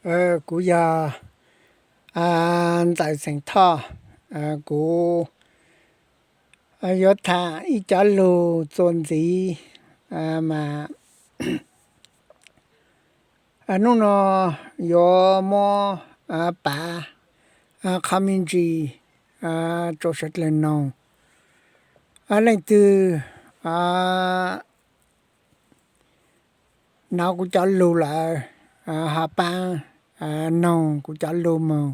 Kuv yog Ntxawm Xeem Thoj. Kuv yuav tham ib cov lug txuas ntxiv mas hnub no yuav muab pav qhov me ntsis rau sawv dlawg noog. Leej twg nov kuv cov lug lawm ho paab noog kuv cov lug moog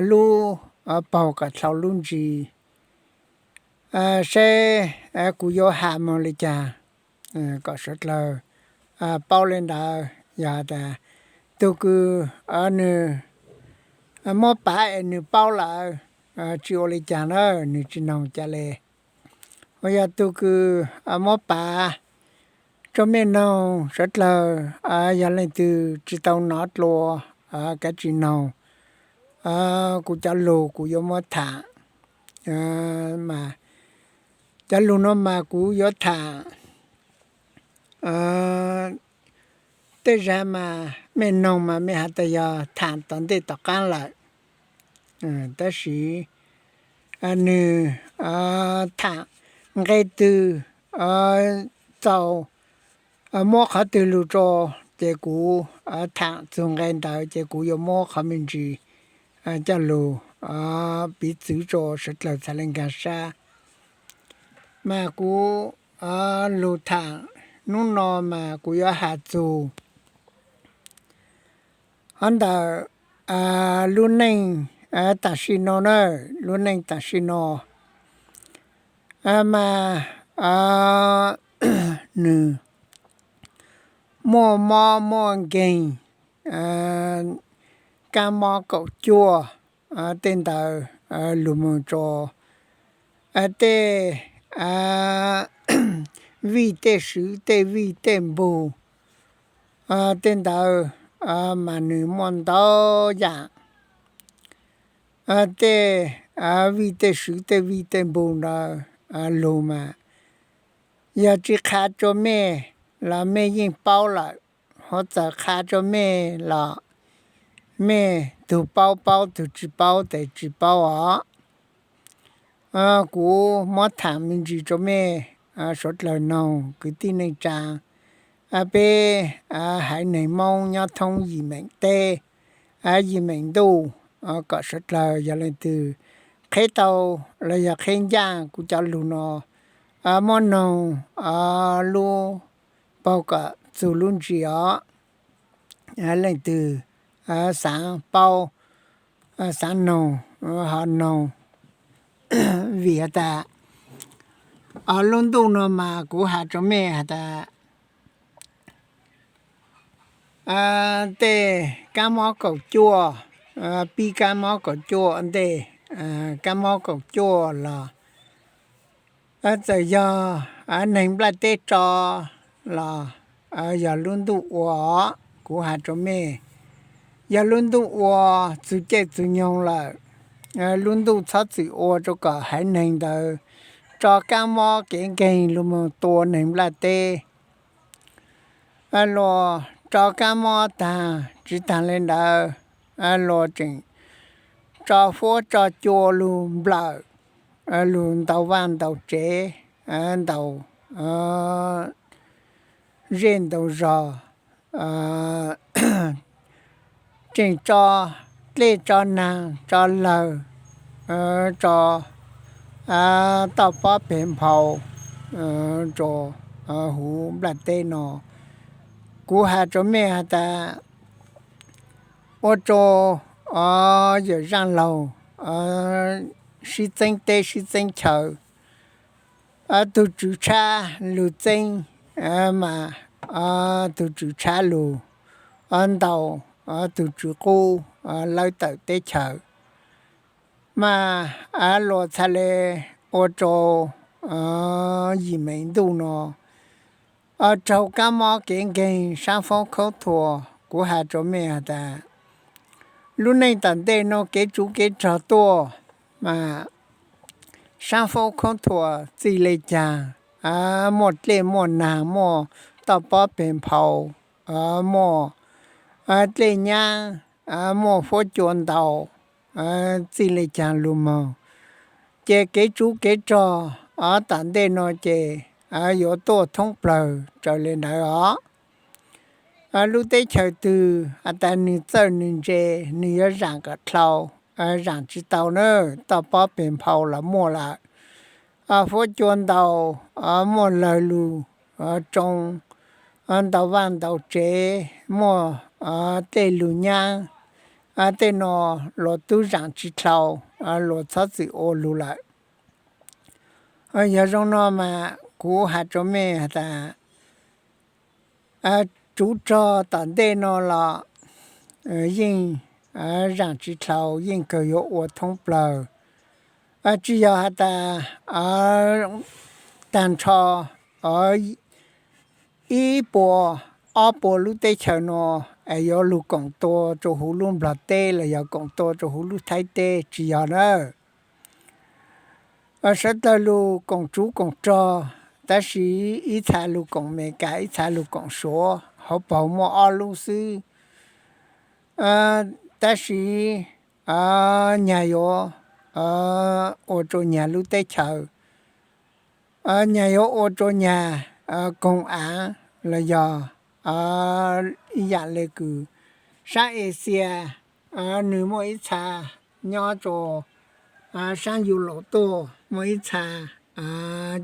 lub paug kom dlhau lub ntsis, seb kuv yuav has moog le caag kom sawv dlawg paub le ntawd. Yog tas tug kws nwg muab pav es nwg paub lawm, tsi ua le caag na, nwg tsi noog ca le. Ho yog tug kws muab pav rua mej noog sawv dlawg, yog leej twg tsi tau nov dlua, kav tsi noog kuv cov lug kuv yuav muab tham. Cov lug no mas kuv yuav tham tej zag mas mej noog mas mej has tas yog tham tom ntej tom qaab lawm, tab sis nwg tham nqe twg txaus muab qhov twg lug rua, ces kuv tham txug nqe ntawd ces kuv yuav muab qhov me ntsis coj lug piv txwv rua sawv dlawg txhad le nkaag sab. Mas kuv lug tham hnub no mas kuv yuav has txug hov ntawm lub neej tam sim no na, lub neej tam sim no mas nwg muaj mob muaj nkeeg, kaab mob kaum cuaj, tej ntawd lug moog rua tej vij tej swv tej vij tej npug, tej ntawd mas nwg muaj ntau yaam. Tej vij tej swv tej vij tej npug ntawd lug mas yog tsi qha rua mej los mej yeej paub lawm, ho txawm qha rua mej los mej tug paub paub, tug tsi paub tes tsi paub os. Kuv muab tham me ntsis rua mej suav dlawg noog kwv tij neej tsaa, peb haiv neeg Moob nyob thoob yim meem teb, yim meem ntuj, kom suav dlawg yog leej twg qheb tau los yog qheb ncaaj kuv cov lug no, muab noog lub paug kom txug lub ntsis os. Leej twg xaav paub, xaav noog, ho noog. Vim has tas lub ntuj no mas kuv has rua mej has tas tej kaab mob kaum cuaj, pib kaab mob kaum cuaj ntej, kaab mob kaum cuaj los txawm yog neeg nplaj teb tso los yog lub ntuj ua os. Kuv has rua mej, yog lub ntuj ua txug caij txug nyoog lawm, lub ntuj txhob txwm ua rua kom haiv neeg ntawd tso kaab mob kev nkeeg lug moog tua neeg nplaj teb. Luas tso kaab mob taag, tsi taag le ntawd, luas tseem tso huab tso cua lug nplawm, lug ntaus vaaj ntaus tsev, ntaus zej ntaus zog, tseem tso dlej tso naag tso lawg, tso toj pob peg nphau rua huv nplaj teb no. Kuv has rua mej has tas ua rua yawm zaaj laug sib txeeb teb sib txeeb chaw. Tug tswv tshab lug txeeb mas tug tswv tshab lug ntaus tug tswv qub lawb tawm teb chaws. Mas luas txhad le ua rua yim meem ntuj no raug kaab mob kev nkeeg saab foob khaub thuas. Kuv has rua mej has tas lub neej tom ntej no kev tsuv kev rog tuaj, mas saab foob khaub thuas txij le caag, muaj dlej muaj naag, muaj toj pob peg nphau, muaj dlej nyab, muaj huab cua ntau, txij li caag lug moog, ces kev tsuv kev rog tom ntej no ces yuav tuaj thoob plawg raws li ntawd os. Lub teb chaws twg has tas nwg txawj nwg ntse, nwg yuav zaam kom dlhau, zaam tsi tau na, toj pob peg nphau los muaj lawm. Huab cua ntau, muaj lawg lug tsoo, ntau vaaj ntau tsev, muaj dlej lug nyab, tej no luas tub zaam tsi dlhau, luas txhob txwm ua lug lawm. Yog zoo no mas kuv has rua mej has tas, tsuv rog tom ntej no los yeej zaam tsi dlhau, yeej kawg yuav ua thoob plawg. Tsi yog has tas taag nrho ib puas ob puas lub teb chaws no es yuav lug koom tua rua huv lub Nplog teb los yog koom tua rua huv lub Thaib teb, tsi yog na. Sawv dlawg lug koom tsuv koom rog, tab sis ib txha lug koom Amelikas, ib txha lug koom Suav, hauv paug muaj ob lub xwb. Tab sis nyag yuav ua rua nyag lub teb chaws, nyag yuav ua rua nyag koog av los yog ib yaam le kws saab Asia, nwg muaj ib txha nyob rua saab Yulaum tuaj, muaj ib txha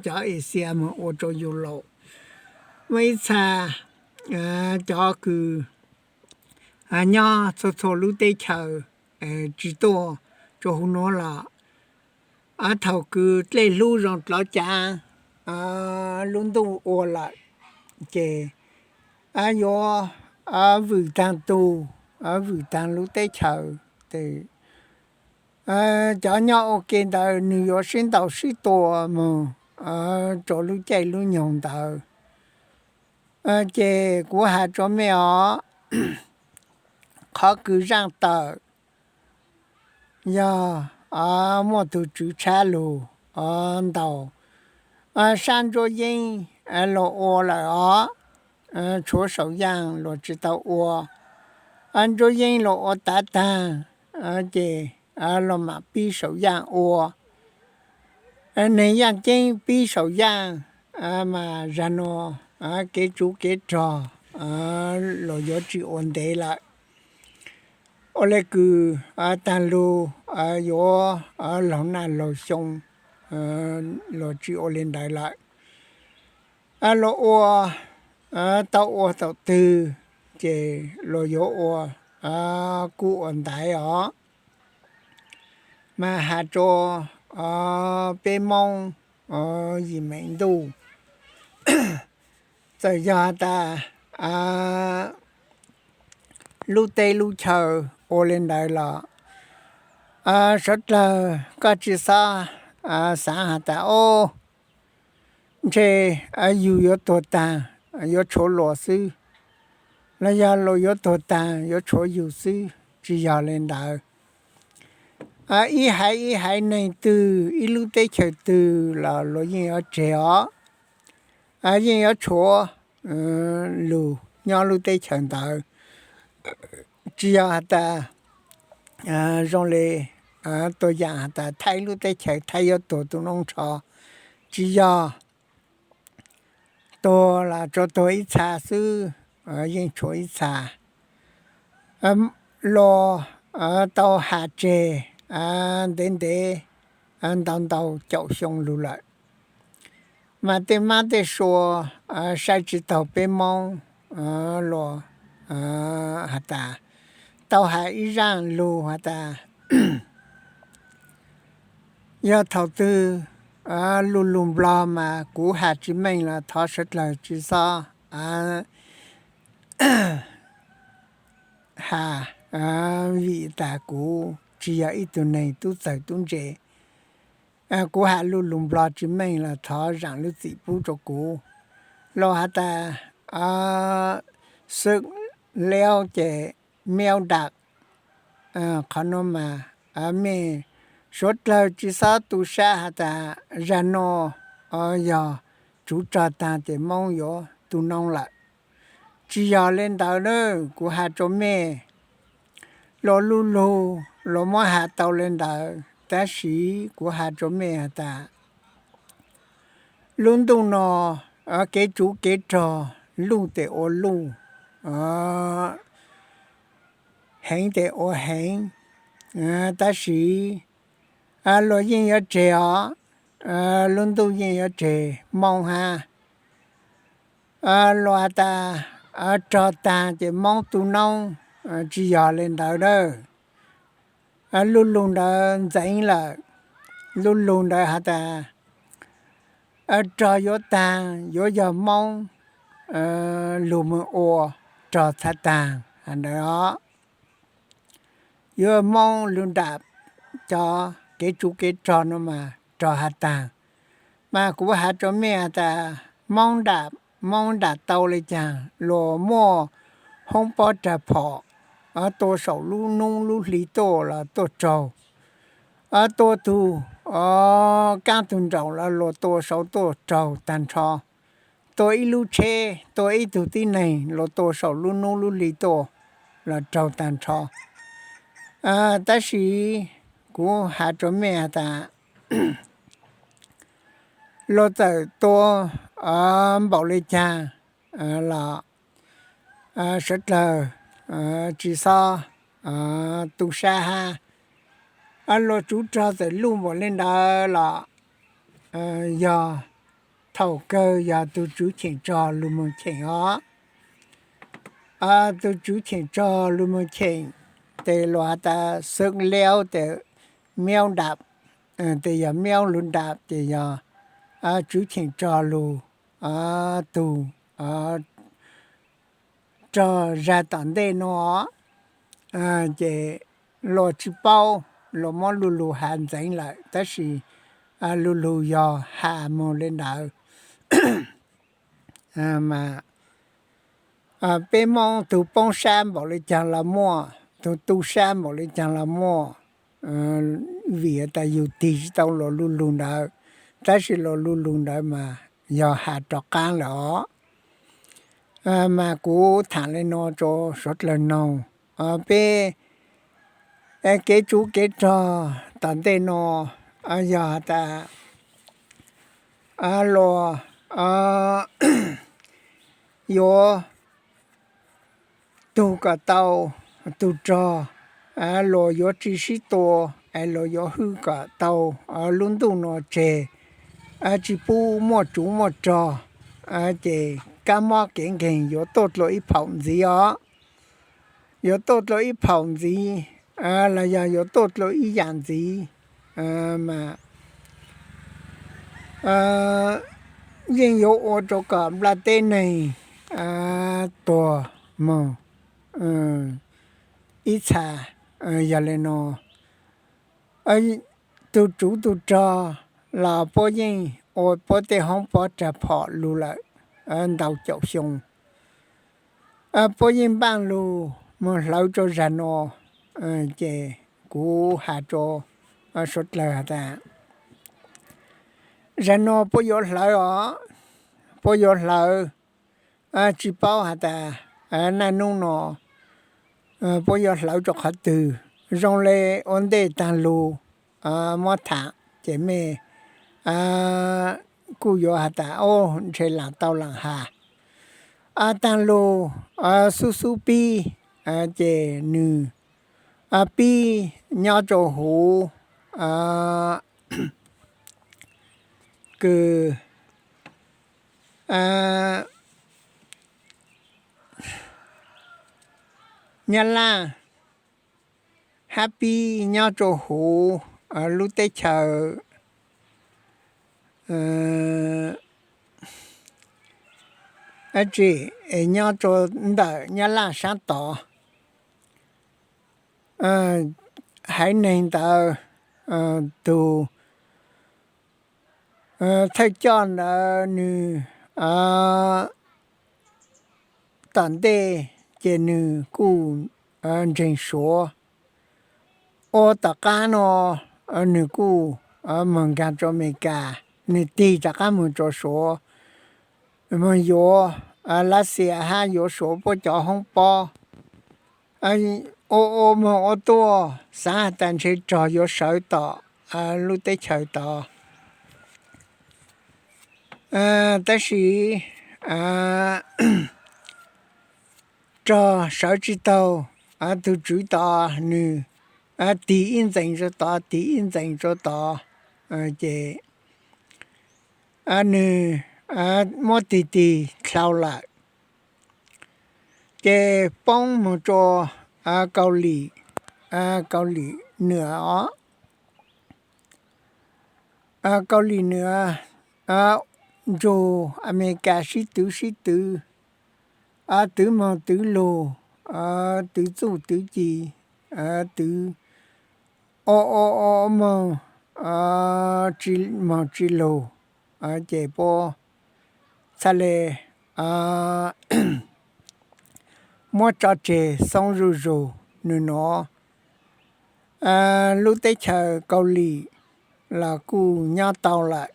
cov Asia moog ua rua Yulaum, muaj ib txha cov kws nyob txhua txhua lub teb chaws tsi tuaj rua huv nuav los, thaum kws dlej hlub zoo dlov caav, lub ntuj ua lawm, ces yuav vwm taag tug, vwm taag lub teb chaws. Cov nyob ua ke ntawd nwg yuav sib ntaus sib tua moog rua lub caij lub nyoog ntawd. Ces kuv has rua mej os, qhov kws zaaj tawm yog muaj tug tswv tshab lug ntaus sab ntsuab yeeb luas ua lawm os. Tshuav saum yaaj luas tsi tau ua. Ntsuab yeeb luas ua tav taag, ces luas mam pib saum yaaj ua. Neeg yaaj ceeb pib saum yaaj, mas zag nuav kev tsuv kev rog luas yuav tsi ua ntev lawm. Ua le kws taag lug yuav laug naj laug xyoo, luas tsi ua le ntawd lawm. Luas ua tau ua thaum twg, ces luas yuav ua kuj ua ntaiv os. Mas has rua peb Moob yim meem ntuj, txawm yog has tas lub teb lub chaw ua le ntawd los, sawv dlawg koj tsi xob xaav has tas, o, ntshe yug yuav tuag taag yuav tshuav luas xwb, los yog luas yuav tuag taag yuav tshuav yug xwb, tsi yog le ntawd. Ib haiv ib haiv neeg twg, ib lub teb chaws twg los luas yeej yuav tseg os. Yeej yuav tshuav lug nyob lub teb chaws ntawd. Tsi yog has tas zoo le tuag yaam has tas Thaib lub teb chaws Thaib yuav tuag tu noob nrho, tsi yog. Tuag los tsuas tuag ib txha xwb, yeej tshuav ib txha. Luas tau has tseg ntev ntev ntau ntau caum xyoo lug lawm, mas tej mab tej sua saib tsi taug peb Moob. Luas has tas, tau has ib zaaj lug has tas, yog thaum twg lug lug Nplog mas kuv has tsi meej los thov sawv dlawg tsi xob has, vim tas kuv tsi yog ib tug neeg tub txawg tub ntse. Kuv has lug lug Nplog tsi meej los thov zaam lub txim pub rua kuv. Luas has tas, xwb liaub ces miaub dam. Qhov nuav mas mej suav dlawg tsi xob tu sab has tas zag nuav yog tsuv rog taag ces Moob yuav tu noob lawm. Tsis yog li ntawd na, kuv has rua mej, luas lug lug luas muab has tau li ntawd, tab sis kuv has rua mej has tas, lub ntuj no kev tsuv kev rog, luj tes ua luj, heev tes ua heev, tab sis luas yeej yuav tseg os, lub ntuj yeej yuav tseg moob hab. Luas has tas rog taag ces moob tu noob, tsis yog li ntawd na. Lub lug ntawd ntxeev lawm, lub lug ntawd has tas rog yuav taag yuav yog moob lug moog ua rog txha taag ntawd os. Yuav moob lug nram cov kev tsuv kev rog no mas rog has taag. Mas kuv has rua mej has tas moob nram, moob nram tau le caag luas muaj hoob pob rag phom, tua saum lub nub lub hli tuaj los tuaj raug, tua tug kaab tug nraug los luas tua saud tuaj raug taag nrho, tua ib lub tsheb, tua ib tug tib neeg luas tua saum lub nub lub hli tuaj los raug taag nrho. Tab sis kuv has rua mej has tas luas txawm tua npaum le caag los suav dlawg tsis xob tu sab hab. Luas tsuv rog txawm luj npaum le ntawd los yog thaum kawg yog tug tswv cheem rog lug moog cheem os. Tug tswv cheem rog lug moog cheem, tes luas has tas xwb liab tes miaub nram, tes yog miaub lug nram ces yog tswv cheem rog lug tug rog zag tom ntej no. Ces luas tsis paub, luas muab lug lug has ntxeev lawm, tab sis lug lug yog has moog le ntawd. Mas peb moob tug poob sab npaum le caag los muaj, tug tu sab npaum le caag los muaj, vim tas yug tig tsis tau luas lug lug ntawd, tab sis luas lug lug ntawd mas yog has rov qaab lawm os. Mas kuv thaam le no rua suav dlawg noog, peb kev tsuv kev rog tom ntej no yog has tas luas yuav tug kom tau tug rog, luas yuav tsi sib tua, es luas yuav hwj kom tau lub ntuj no tseg, tsis pub muaj tsuv muaj rog, ces kab mob kev nkeeg yuav tuaj dlua ib phaum ntxiv os. Yuav tuaj dlua ib phaum ntxiv, los yog yuav tuaj dlua ib yaam ntxiv, mas yeej yuav ua rua kom nplaj teb neeg tuag moog ib txha. Yog le no, tug tsuv tug rog los puab yeej ua puab tej hoob pob rag phom lug lawm ntau caum xyoo. Puab yeej npaaj lug moog hlawv rua zag no, ces kuv has rua suav dlawg has tas, zag no puab yuav hlawv os, puab yuav hlawv, tsis paub has tas naj nub no puab yuav hlawv rua qhov twg, zoo le ua ntej taag lug muab thaam ces mej kuj yuav has tas, o, ntshe laam tau laam has. Taag lug xub xub pib, ces nwg pib nyob rua huv kws Nyab Laj, hab pib nyob rua huv lub teb chaws, tsi, nyob rua ntawm Nyab Laj saab tod. Haiv neeg ntawd, tug thawj coj ntawd nwg tom ntej ces nwg kuj ntseeg Suav. Ua tom qaab no nwg kuj moog nkaag rua Amelikas, nwg tig rov qaab moog rua Suav, moog yuav Lav Xias hab yuav Suav puab cov hoob pob. Ua ua moog ua tuaj xaav has tas ntshe rog yuav sawv tom lub teb chaws tod. Tab sis rog sawv tsi taug, tug tswv tod nwg tig ib ntxees rua tod, tig ib ntxees rua tod, ces nwg muab tig tig dlhau lawm, ces poob moog rua Kaus Lim, Kaus Lim Nwm os. Kaus Lim Nwm nrug Amelikas sib twv sib twv, twv moog twv lug, twv txuj twv ci, twv ua ua ua moog tsi moog tsi lug, ces puab txhaj le muab tso tseg xoob zuj zug. Nwg nuav lub teb chaws Kaus Lim los kuj nyob tau lawm,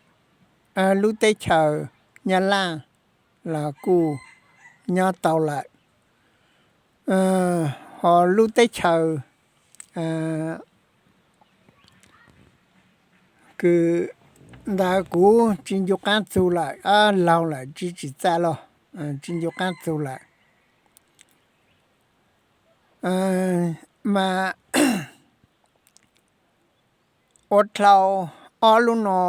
lub teb chaws Nyab Laj los kuj nyob tau lawm, ho lub teb chaws kws ntawd kuv tsi ncu qaab txug lawm, laug lawm tsi tsim txaj lug, tsi ncu qaab txug lawm. Mas ua dlhau ob lub no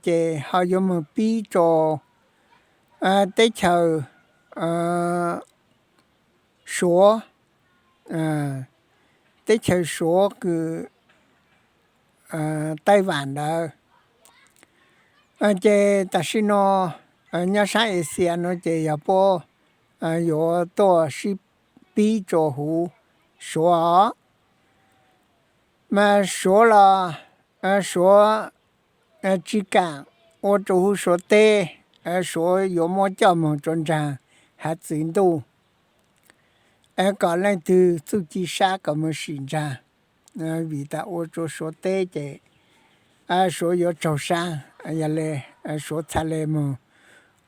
ces ho yuav moog pib rua teb chaws Suav, teb chaws Suav kws Taiv Vam ntawd. Ces tam sim no nyob saab Axias no ces yog puab yuav tuaj sib pib rua huv Suav os. Mas Suav los Suav tsi kaam ua rua huv Suav teb, Suav yuav muab coj moog rua nraag hav txwv ntuj, kom leej twg txuj ci sab kom moog sim nraag, vim tas ua rua Suav teb ces Suav yuav raug saab, yog le Suav txhaj le moog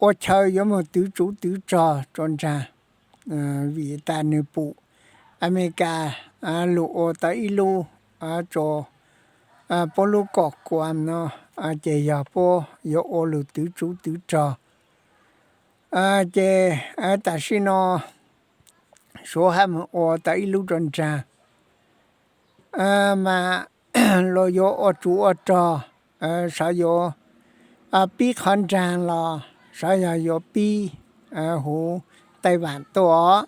ua chaw yuav moog twv tsuv twv rog rua nraag, vim tas nwg pum Amelikas lug ua tau ib lub rua puab lub kom kuam no, ces yog puab yuav ua lug twv tsuv twv rog. Ces tam sim no Suav hab moog ua tau ib lub rua nraag, mas luas yuav ua tsuv ua rog, sawv yuav pib qhov nraag los sawv yog yuav pib huv Taiv Vam tuaj.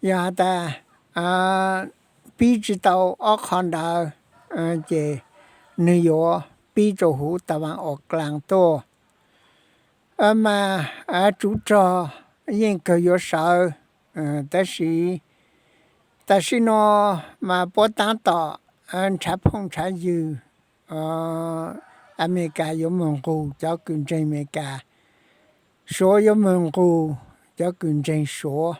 Yog has tas pib tsi tau ob qho ntawd, ces nwg yuav pib rua huv Taiv Vam ua klaag tuaj. Mas tsuv rog yeej kawg yuav sawv, tab sis tam sim no mas puab taab tom nrhav phooj nrhav ywg, Amelikas yuav moog nqug cov kws ntseeg Amelikas, Suav yuav moog nqug cov kws ntseeg Suav.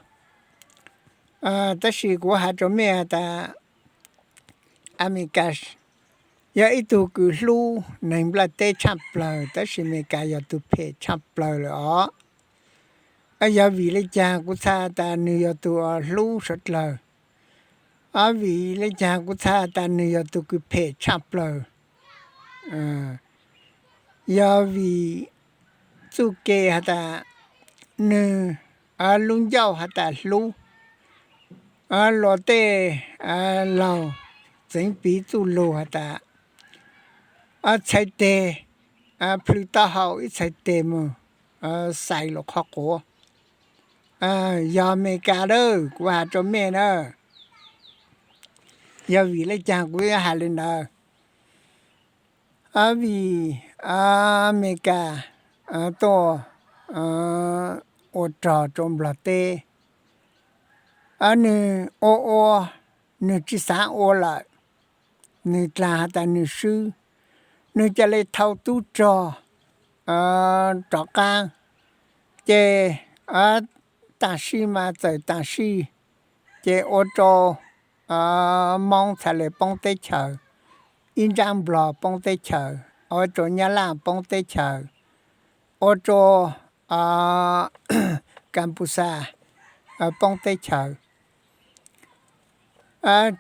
Tab sis kuv has rua mej tas Amelikas yog ib tug kws hlub neeg nplaj teb tshaaj plawg, tab sis Amelikas yog tug phem tshaaj plawg lawm os. Yog vim le caag kuv txhaj tas nwg yog tug hlub suav dlawg? Vim le caag kuv txhaj tas nwg yog tug kws phem tshaaj plawg? Yog vim txuj ke has tas nwg lub ncauj has tas hlub, luas tej laug txeev piv txuj lug has tas txhais teg plhws taub hau, ib txhais teg moog xais lug qhov quav. Yog Amelikas lawm, kuv has rua mej na, yog vim le caag kuv yuav has le ntawd? Vim Amelikas tuaj ua rog rua Nplog teb, nwg ua ua, nwg tsi xaav ua lawm, nwg dlaag has tas nwg swb, nwg ca le thau tub rog rov qaab, ces taam sim mas txawm taam sim ces ua rua Moob txhaj le poob teb chaws, ib nraab Nplog poob teb chaws, ua rua Nyab Laj poob teb chaws, ua rua Kapuxas poob teb chaws.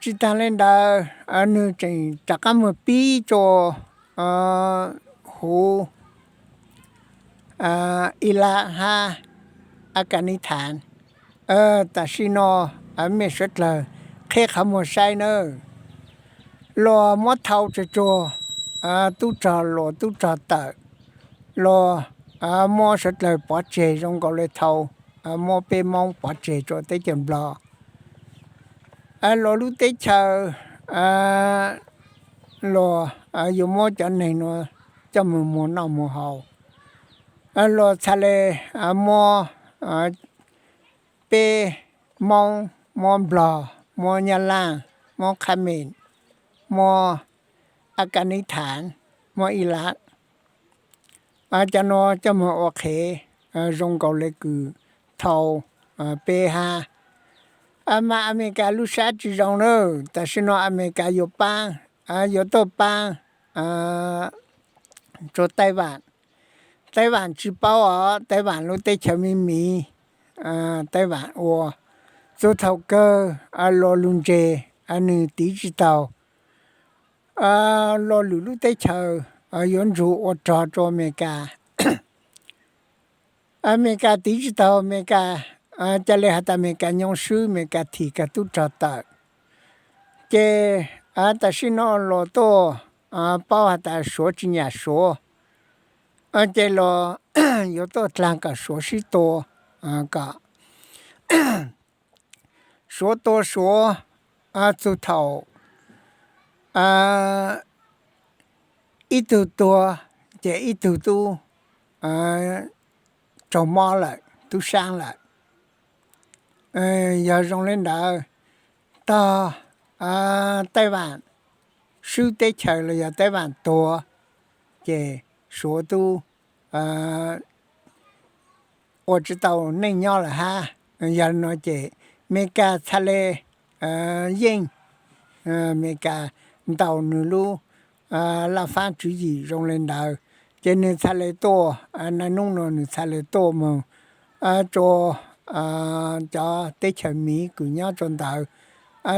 Tsis tag li ntawd, nws tseem rov qab mus pib rua huv Ilaj hab Akanistan. Tam sim no mej sawv dlawg qheb qhov muag saib nawb. Luag muab thau tsawg tsuag, tub rog luas tub rog tawm, luag muab sawv dlawg pov tseg zoo nkaus le thau muab peb Moob pov tseg rua teb chaws Nplog. Luag lub teb chaws luag yuav muab cov neeg nuav coj moog muag noj muag haus. Luag txhaj le muab peb Moob, muab Nplog, muab Nyab Laj, muab Khab Mes, muab Akanistan, muab Ilaj, cov nuav coj moog ua qhev zoo nkaus le kws thau peb hab. Mas Amelikas lub sab tsis zoo nawb. Tam sim no Amelikas yuav paab, yuav tuaj paab rua Taivam. Taivam tsis paub os, Taivam lub teb chaws me miv. Taivam ua, txug thaum kawg luag lug ntseg, nwg tiv tsis taug. Luag lwm lub teb chaws yuav ntsug ua rog rua Amelikas. Amelikas tiv tsis taug, Amelikas ca le has tas Amelikas nyoo swb, Amelikas thim kag tub rog tawm. Ces tam sim no luag tuaj paub has tas Suav tsis nyam Suav, ces luag yuav tuaj dlaag kom Suav sib tua, kom Suav tua Suav, txug thaum ib tug tuag ces ib tug tub raug mob lawm, tub saab lawm. Yog zoo le ntawd, tog Taivam swb teb chaws los yog Taivam tuag, ces Suav tub ua tsis tau neej nyob lawm hab. Yog le no ces Amelikas txhaj le yeej, Amelikas ntaus nwg lub laj faab tswv yim zoo le ntawd, ces nwg txhaj le tuaj, naj nub no nwg txhaj le tuaj moog rua cov teb chaws miv kws nyob rua ntawd,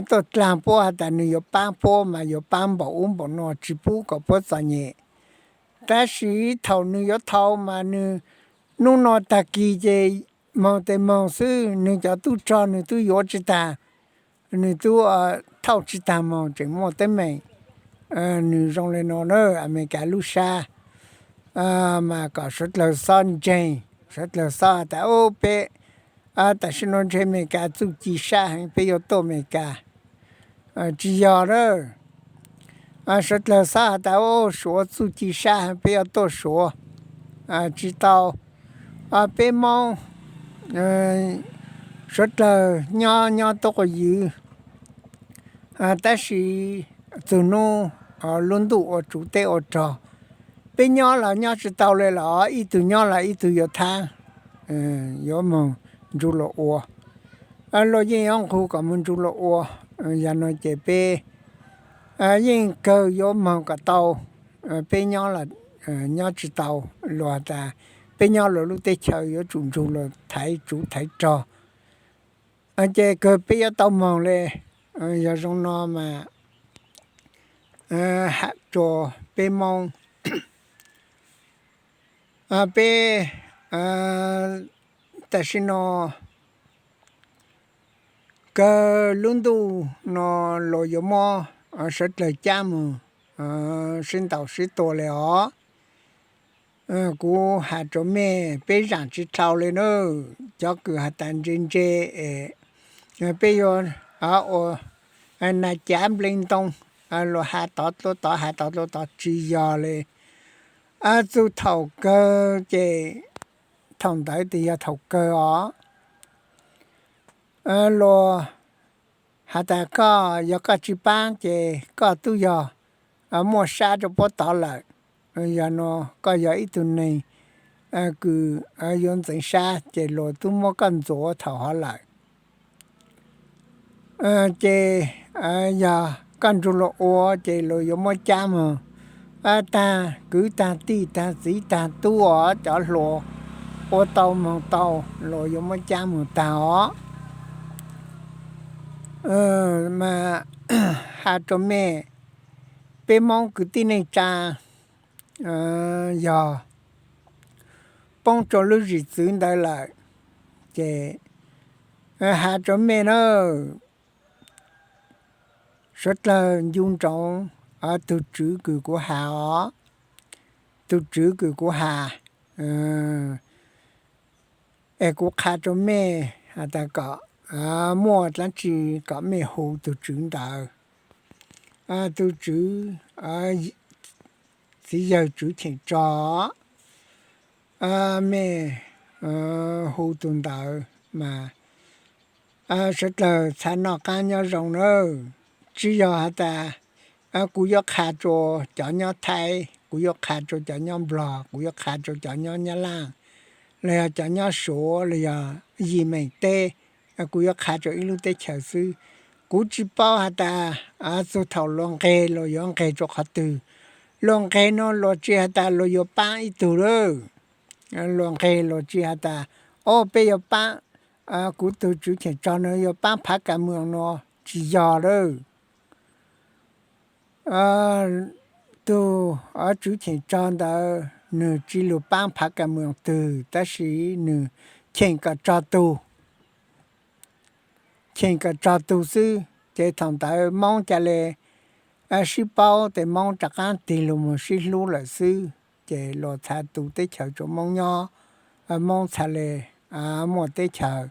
tuaj dlaag puab has tas nwg yuav paab puab mas yuav paab npaum ub npaum no, tsis pub kom puab txom nyem. Tab sis thaum nwg yuav thau mas nwg, nub no tag kis ces moog tes moog xwb, nwg cov tub rog nwg tub yuav tsis tag, nwg tub thauj tsis tag moog tseem muaj teeb meem. Nwg zoo le no na, Amelikas lub sab mas kom sawv dlawg xob ntseeg, sawv dlawg xob has tas peb tam sim no ntshe Amelikas txuj ci sab heev peb yuav tuaj Amelikas. Tsis yog na. Sawv dlawg xob has tas Suav txuj ci sab heev peb yuav tuaj Suav. Tsis tau. Peb Moob sawv dlawg nyob nyob tuab quas ywv, tab sis txug nub lub ntuj ua tsuv teb ua rog, peb nyob los nyob tsis tau le los ib tug nyob los ib tug yuav thaab, yuav moog nrug luas ua. Luas yeej yuav nqug kom moog nrug luas ua. Yog no ces peb yeej kawg yuav moog kom tau, peb nyob los nyob tsis tau, luas tas peb nyob luas lub teb chaws yuav tsum nrug luas thaiv tsuv thaiv rog. Ces kawg peb yuav tau moog le. Yog zoo no mas has rua peb Moob, peb tam sim no kawg lub ntuj no luas yuav muab sawv dlawg cab moog sib ntaus sib tua le os. Kuv has rua mej, peb zaam tsis dlhau le na. Cov kws has tas ntse ntse es peb yuav ua nas cav nplee ntoo, luas has tod dlua tod has tod dlua tod, tsis yog le. Txug thaum kawg ces thaum ntawd tes yog thaum kawg os. Luas has tas koj, yog koj tsis paab ces koj tub yog muaj sab rua puab tod lawm. Yog no koj yog ib tug neeg kws yuav ntxeev sab ces luas tub muab koj ntxuav thaum hov lawm. Ces yog koj nrug luas ua ces luas yuav muab cab moog, taag kwv taag tij taag txiv taag tub os, cov hluas ua tau moog tau los yuav muab cab moog taag os. Mas has rua mej, peb Moob kwv tij neej tsa yog poob rua lub zim txwv ntawd lawm, ces has rua mej na, suav dlawg ncu ntsoov tug tswv kws kuv has os, tug tswv kws kuv has, es kuv qha rua mej has tas kom muaj dlaab tsi kom mej hu tug tswv ntawd. Tug tswv txiv yawg Tswv Cheem Tsog, mej hu tug ntawd mas suav dlawg txhad noj qaab nyob zoo nawb. Tsi yog has tas kuv yuav qha rua cov nyob Thaib, kuv yuav qha rua cov nyob Nplog, kuv yuav qha rua cov nyob Nyab Laj, los yog cov nyob Suav los yog yim meem teb, kuv yuav qha rua ib lub teb chaws xwb. Kuv tsi paub has tas txug thaum luas nqeg los yuav nqeg rua qhov twg. Luas nqeg nuav luas tsi has tas luas yuav paab ib tug lawm. Luas nqeg luas tsi has tas, o, peb yuav paab, kuv tug Tswv Cheem Tsog nuav yuav paab phav kas moos nuav, tsi yog lawm. Tug Tswv Cheem Tsog ntawd nwg tsi lug paab phav kas moos twg, tab sis nwg cheem kom tsog tug, cheem kom tsog tug xwb. Ces thaum ntawd Moob ca le sib paub, tes Moob rov qaab tig lug moog sib hlub lawm xwb, ces luas txhad tu teb chaws rua Moob nyob, Moob txhad le muaj teb chaws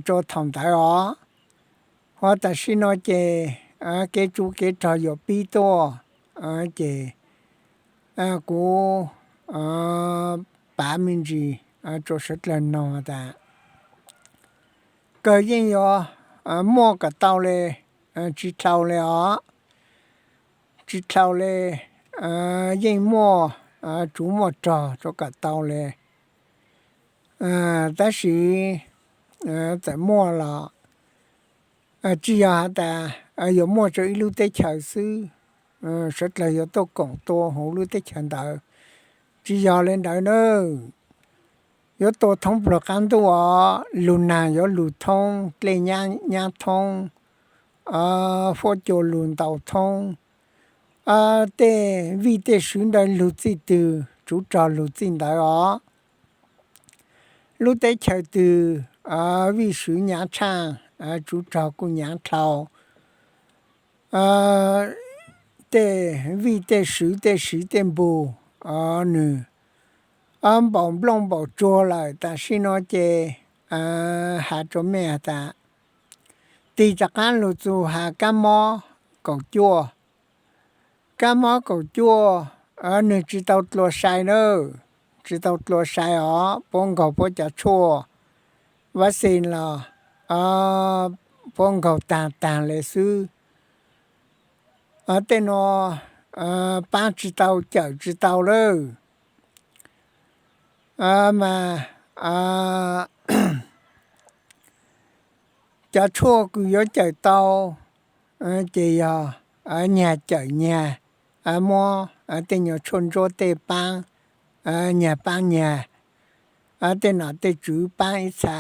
rua thaum ntawd os. Ho tam sim no ces kev tsuv kev rog yuav pib tuaj, ces kuv pav me ntsis rua suav dlawg noog tas, kawg yeej yuav muaj kom tau le, tsi dlhau le os, tsi dlhau le, yeej muaj tsuv muaj rog rua kom tau le. Tab sis txawm muaj los tsi yog has tas yuav muaj rua ib lub teb chaws xwb, suav dlawg yuav tuaj koom tua huv lub teb chaws ntawd, tsi yog le ntawd na. Yuav tua thoob plawg qaab ntuj os, lug naag yuav lug thoob, dlej nyab thoob, huab cua lug ntaus thoob, tej vij tej swv ntawd lug txij twg, tsuv rog lug txij ntawd os. Lub teb chaws twg vij swv nyav tshaaj, tsuv rog kuj nyav dlhau. Tej vij tej swv tej siv tej npug, nwg npaum nplooj npaum tsuag lawm. Tam sim no ces has rua mej has tas, tig rov qaab lug txug has kab mob kaum cuaj. Kab mob kaum cuaj, nwg tsi tau dlua sai na, tsi tau dlua sai os, puab nkaug puab cov tshuaj vaccine los puab nkaug taag taag le xwb. Tej nuav paab tsi tau cawm tsi tau lawm. Mas cov tshuaj kws yuav cawm tau ces yog nyag cawm nyag, muab tej nyuag tshuaj ntsuab tej paab nyag paab nyag, tej nom tej tswv paab ib txha,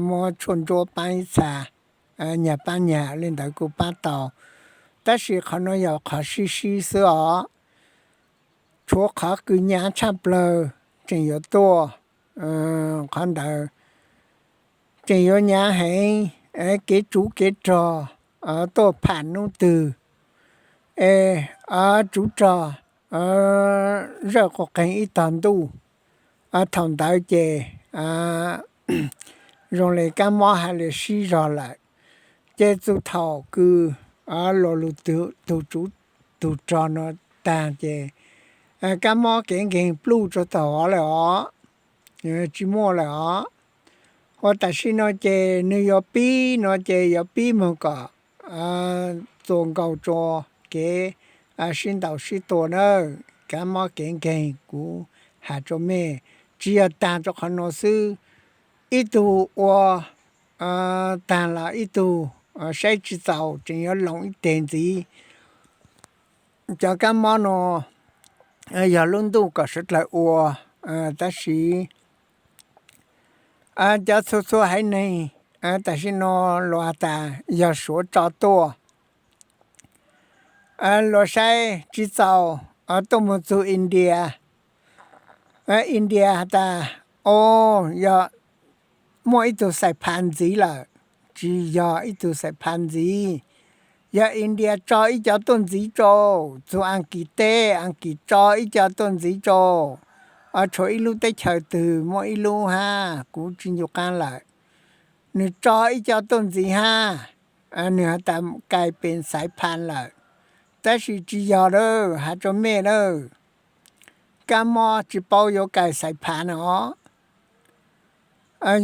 muab tshuaj ntsuab paab ib txha, nyag paab nyag le ntawd kuj paab tau. Tab sis qhov nuav yog qhov sib sib xwb os. Tshuav qhov kws nyav tshaj plawg tseem yuav tuaj, qhov ntawd tseem yuav nyav heev, kev tsuv kev rog tuaj pham nub twg es tsuv rog zawj quas qeeg ib tog ntuj, thaum ntawd ces zoo le kab mob has le sib zog lawm. Ces txug thaum kws los lug tug tsuv tug rog nuav taag ces kab mob kev nkeeg pluj rua tau hov lawm os, tsis muaj lawm os. Ua tam sim no ces nwg yuav pib no ces yuav pib moog kom txuas nkaus rua kev sib ntaus sib tua na. Kab mob kev nkeeg kuv has rua mej, tsis yog taag rua qhov nuav xwb, ib tug ua taag los ib tug saib tsis txaus, tseem yuav loo ib teg ntxiv. Cov kab mob no yog lub ntuj kom sawv dlawg ua, Tab sis cov txhua txhua haiv neeg tam sim no luag has tas yog Suav tso tuaj. Luag saib tsis txaus, tuaj mus txug India. India has tas, o, yog muaj ib tug xais phas ntxiv lawm. Tsis yog ib tug xais phas ntxiv, yog India tso ib co tuaj ntxiv rau. Txug Aas Kiv teb, Aas Kiv tso ib co tuaj ntxiv rau. Tshuav ib lub teb chaws twg muaj ib lub hab, kuv tsis ncu qaab lawm. Nwg tso ib co tuaj ntxiv hab, nwg has tas kais pes xaiv phas lawm, tab sis tsis yog lawm, has rua mej lawm. Kab mob tsis paub yuav kais xaiv phas no.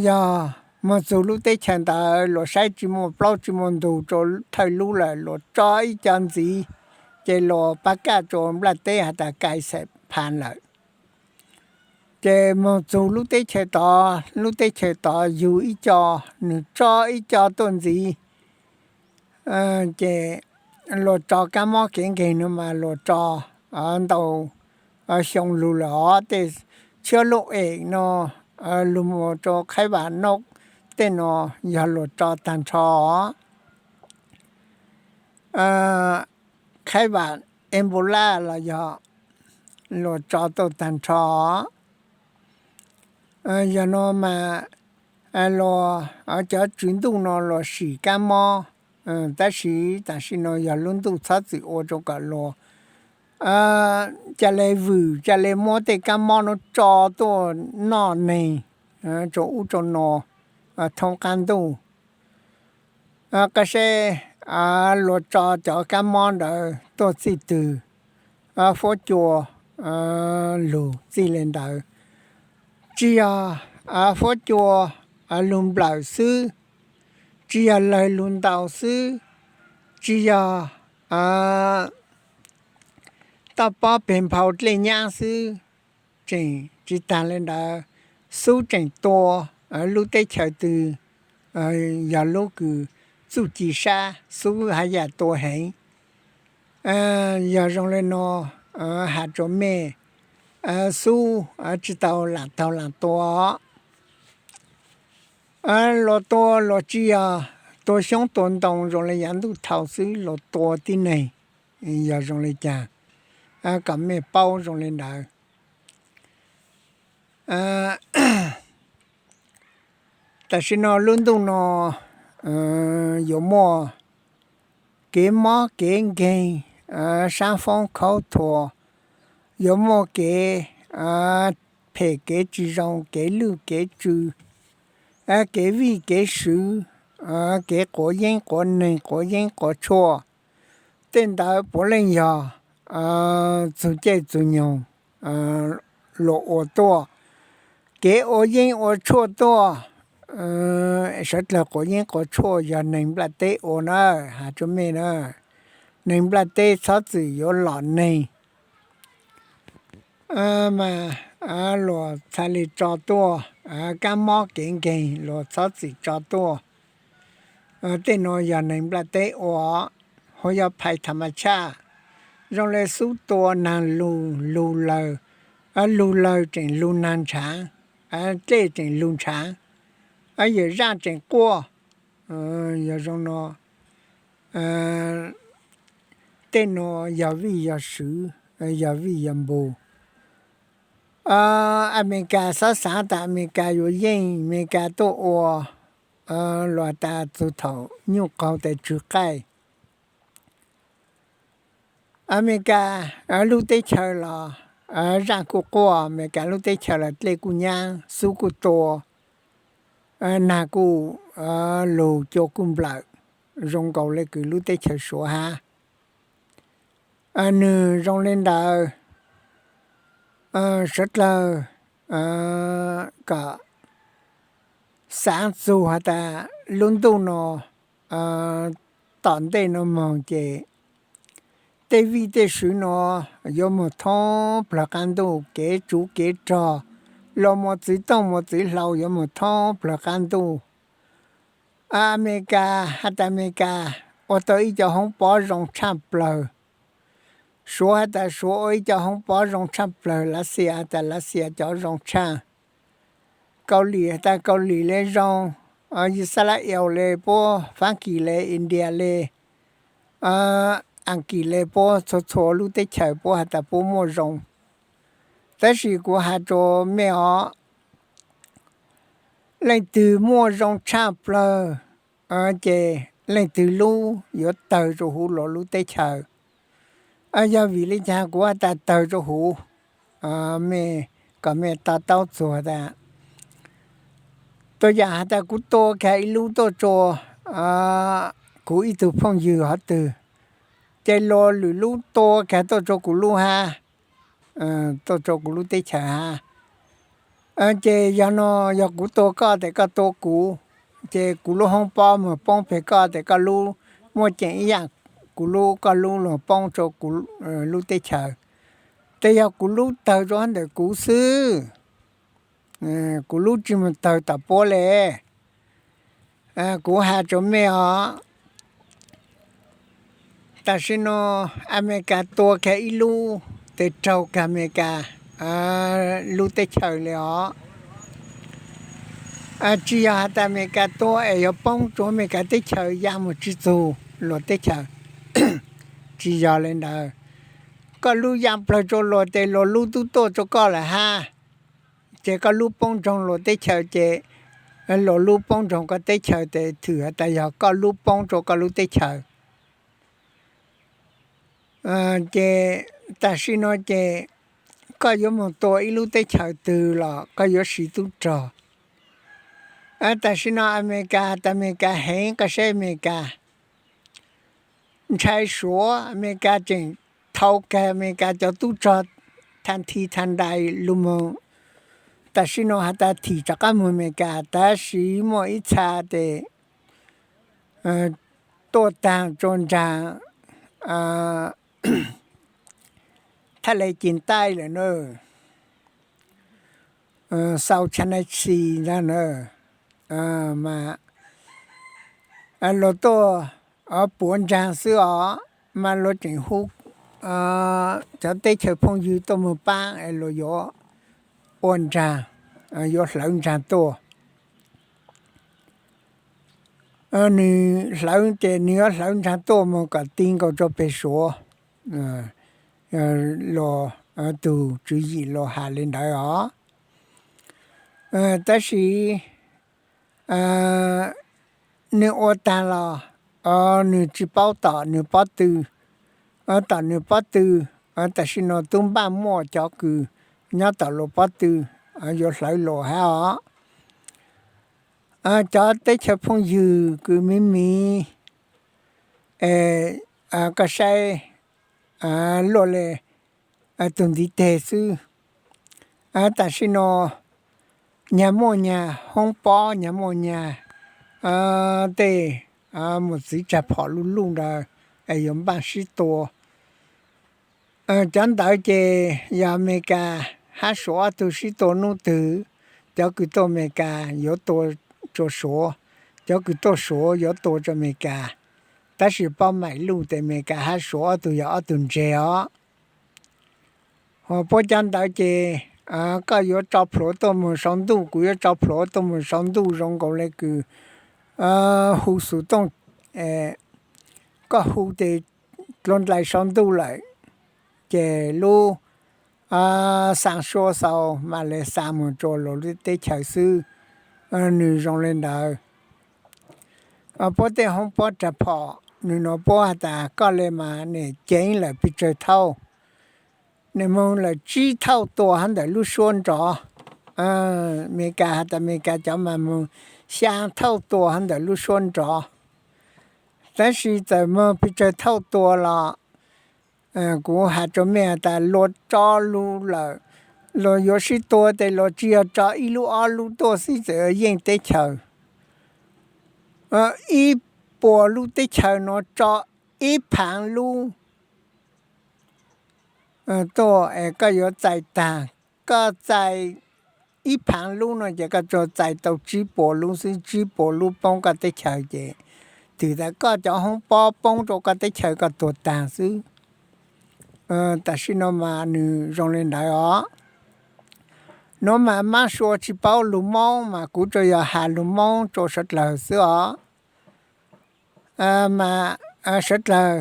Yog moog txug lub teb chaws ntawd luag saib tsis muaj plaub tsis muaj ntug rua thawj lub lawm, luag tso ib co ntxiv, ces luag pab kaj rua nplaj teb has tas kais xaiv phas lawm. Ces moog txug lub teb chaws tod, lub teb chaws tod yug ib co, nwg tso ib co tuaj ntxiv. Ces luag tso kab mob kev nkeeg no mas luag tso ntau xyoo lug lawm os. Tej tshiab lub em no lug mus rua Khaib Vam Noj tej no yog luag tso tag nrho. Khaib Vam Ebola los yog luag tso tuaj tag nrho. Yog no mas luag, cov tswv ntuj no luag sim kab mob, tab sis tam sim no yog lub ntuj txhob txwm ua rua kom luag ca le vwm ca le muab tej kab mob nuav tso tuaj noj neeg rua ub rua no thoob qab ntuj. Qab seb luag tso cov kab mob ntawd tuaj txij twg, huab cua lug txij le ntawd. Tsis yog huab cua lug nplawm xwb, tsis yog lawg lug ntaus xwb, tsis yog toj pob peg nphau dlej nyab xwb, tseem tsis taag le ntawd, xub tseem tua lub teb chaws twg yog lub kws txuj ci sab xub haj yam tua heev. Yog zoo le no, has rua mej, xub tsis tau lam taug lam tua. Luag tua luag tsis yog tua xyoob tua ntoo zoo le yav ntuj thaus xwb, luag tua tib neeg. Yog zoo le caag, kom mej paub zoo le ntawd. Tam sim no lub ntuj no yuav muaj kev mob kev nkeeg, saab foob khaub thuas, yuav muaj kev phem kev tsis zoo, kev lwj kev tsw, kev vij kev swv, kev quav yeeb quav neeg quav yeeb quav tshuaj. Tej ntawd puav leej yog txug caij txug nyoog luag ua tuaj. Kev ua yeeb ua tshuaj tuaj, sawv dlawg quav yeeb quav tshuaj yog neeg nplaj teb ua na, has rua mej na. Neeg nplaj teb txhob txwm yuav lom neeg mas luag txhaj le tso tuaj. Kab mob kev nkeeg luag txhob txwm tso tuaj. Tej nuav yog neeg nplaj teb ua, hu yog phais tham mas tshaj. Zoo le xub tua naag lug, lug lawg, lug lawg tseem lug naag ntshaav, dlej tseem lug ntshaav, yawm zaaj tseem quaj. Yog zoo no, tej nuav yog vij yog swv, yog vij yog npus. Amelikas xob xaav tas Amelikas yuav yeej, Amelikas tuaj ua, luag tas txug thaum nyuj qaug tes tswg qaij. Amelikas lub teb chaws los zaaj kuj quaj, Amelikas lub teb chaws los dlej kuj nyab, xub kuj tua, naag kuj lug, cua kuj nplawm, zoo nkaus le kws lub teb chaws Suav hab. Nwg zoo le ntawd, sawv dlawg kom xaav txug has tas lub ntuj no tom ntej no moog ces tej vij tej swv no yuav moog thoob plawg qaab ntuj, kev tsuv kev rog, los mos txwv tooj mos txwv hlau yuav moog thoob plawg qaab ntuj. Amelikas has tas Amelikas ua tau ib co hoob pob zoo tshaj plawg, Suav has tas Suav ua ib co hoob pob zoo tshaj plawg, Lav Xias has tas Lav Xias cov zoo tshaj, Kaus Lim has tas Kaus Lim le zoo, Yixalayees le puab, Fab Kis le, India le, Aas Kis le puab, txhua txhua lub teb chaws puab has tas puab muaj zoo. Tab sis kuv has rua mej os, leej twg muaj zoo tshaj plawg, ces leej twg lub yuav tawg rua huv luas lub teb chaws. Yog vim le caag kuv has tas tawg rua huv, mej kom mej to taub txug tas, tuab yaam has tas kuv tua kag ib lub tuaj rua kuv ib tug phooj ywg hov twg, ces luas lwm lub tua kag tuaj rua kuv lub hab, tuaj rua kuv lub teb chaws hab. Ces yog no, yog kuv tua koj tes koj tua kuv, ces kuv lub hoob pob moog poob peg koj tes koj lub muaj ceem ib yaam, kuv lub koj lub los poob rua kuv lub teb chaws. Tes yog kuv lub tawg rua ntawm kuv xwb, kuv lub tsi moog tawg tom puab le. Kuv has rua mej os, tam sim no Amelikas tua kag ib lub tes raug kag Amelikas lub teb chaws le os. Tsi yog has tas Amelikas tua es yuav poob rua Amelikas teb chaws yaa moog tsi txug luas teb chaws. Tsi yog le ntawd. Koj lub yaa plawg rua luas tes luas lub tub tuaj rua koj lawm hab. Ces koj lub poob ntsoog luas teb chaws ces luas lub poob ntsoog koj teb chaws tes thwm has tas yog koj lub poob rua koj lub teb chaws. Ces tam sim no ces koj yuav moog tua ib lub teb chaws twg los koj yuav siv tub rog. Tam sim no Amelikas tas Amelikas heev, koj saib Amelikas ntshai Suav, Amelikas tseem thau kag Amelikas cov tub rog tha nthi tha nrai lug moog. Tam sim no has tas thim rov qab moog Amelikas, tab sis muaj ib txha tes tuaj taag rua nraag Thaj Le Ceeb Taij lawm na, South China Sea ntag na, mas luag tuaj puav nraag xwb os, mas luag tseem hu cov teb chaws phooj ywg tuaj moog paab es luag yuav ua nraag, yuav hlawv nraag tuaj. Nwg hlawv ces nwg yuav hlawv nraag tuaj moog kom ti nkaus rua peg Suav. Luag tug tswv yim luag has le ntawd os. Tab sis nwg ua taag los nwg tsi paub tom nwg pob tw, tom nwg pob tw. Tam sim no tub npaj muaj cov kws nyob tom luas pob tw yuav hlawv luas hab os. Cov teb chaws phooj ywg kws miv miv, koj saib luaj le tug ntiv teg xwb. Tam sim no nyag muaj nyag hoob pob, nyag muaj nyag tej mos txwv tsag phom luj luj ntawd es yuav npaj sib tua. Cov ntawd ces yog Amelikas hab Suav ob tug sib tua nub twg, cov kws tuaj Amelikas yuav tua rua Suav, cov kws tuaj Suav yuav tua rua Amelikas. Tab sis paub maim luj tes Amelikas hab Suav ob tug yog ob tug ntseg os. Ho puab cov ntawd ces koj yuav tso plhuav tuaj moog sau ntuj, kuv yuav tso plhuav tuaj moog sau ntuj zoo nkaus le kws hu xus tooj, koj hu tes dlua ndlais sau ntuj lawm, ces lub xaa sua xaus mas le xaa moog rua luas lub teb chaws xwb. Nwg zoo le ntawd. Puab tej hoob pob rag phom nwg nua puab has tas koj le mas nem ceev lawm pes tsawg thauj, nem moog lawm tsib thauj tua hab ntawm lub suab nrov. Amelikas has tas Amelikas cov mas moog xyaa thauj tua hab ntawm lub suab nrov. Tab sis txawm moog pes tsawg thauj tua los kuv has rua mej has tas luas tso lug lawm, luas yuav sib tua tes luas tsi yog tso ib lub ob lub tuaj xwb txawm yeej teb chaws. Ib puas lub teb chaws nuav tso ib phaav lub tuaj es koj yuav txais taag, koj txais ib phaav lub no ces koj tsuas txais tau tsib puas lub xwb, tsib puas lub poob koj teb chaws ces twb tas koj cov hoob pob poob rua koj teb chaws koj tuag taag xwb. Tam sim no mas nws zoo li ntawd os. Nuav mas mab sua tsis paub lug Moob mas kuv tsuas yog has lug Moob rua sawv dlawg xwb os. Mas sawv dlawg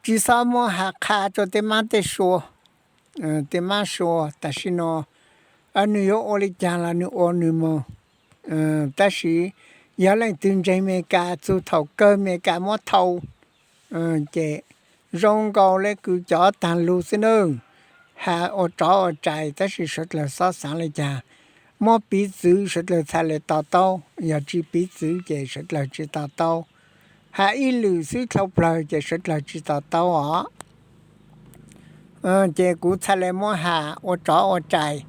tsis xob muab has qha rua tej mab tej sua, tej mab sua tam sim no nws yuav ua li caag los nws ua nws moog. Tab sis yog leej twg ntseeg Amelikas txug thaum kawg Amelikas muab thau ces zoo nkaus le kws cov taag lug xwb nawb. Has ua rov ua rais tab sis sawv dlawg xob xaav le caag. Muab piv txwv sawv dlawg txhaj le to taub, yog tsis piv txwv ces sawv dlawg tsis to taub. Has ib lwm xwb dlhau plawg ces sawv dlawg tsis to taub os. Ces kuv txhaj le muab has ua rov ua rais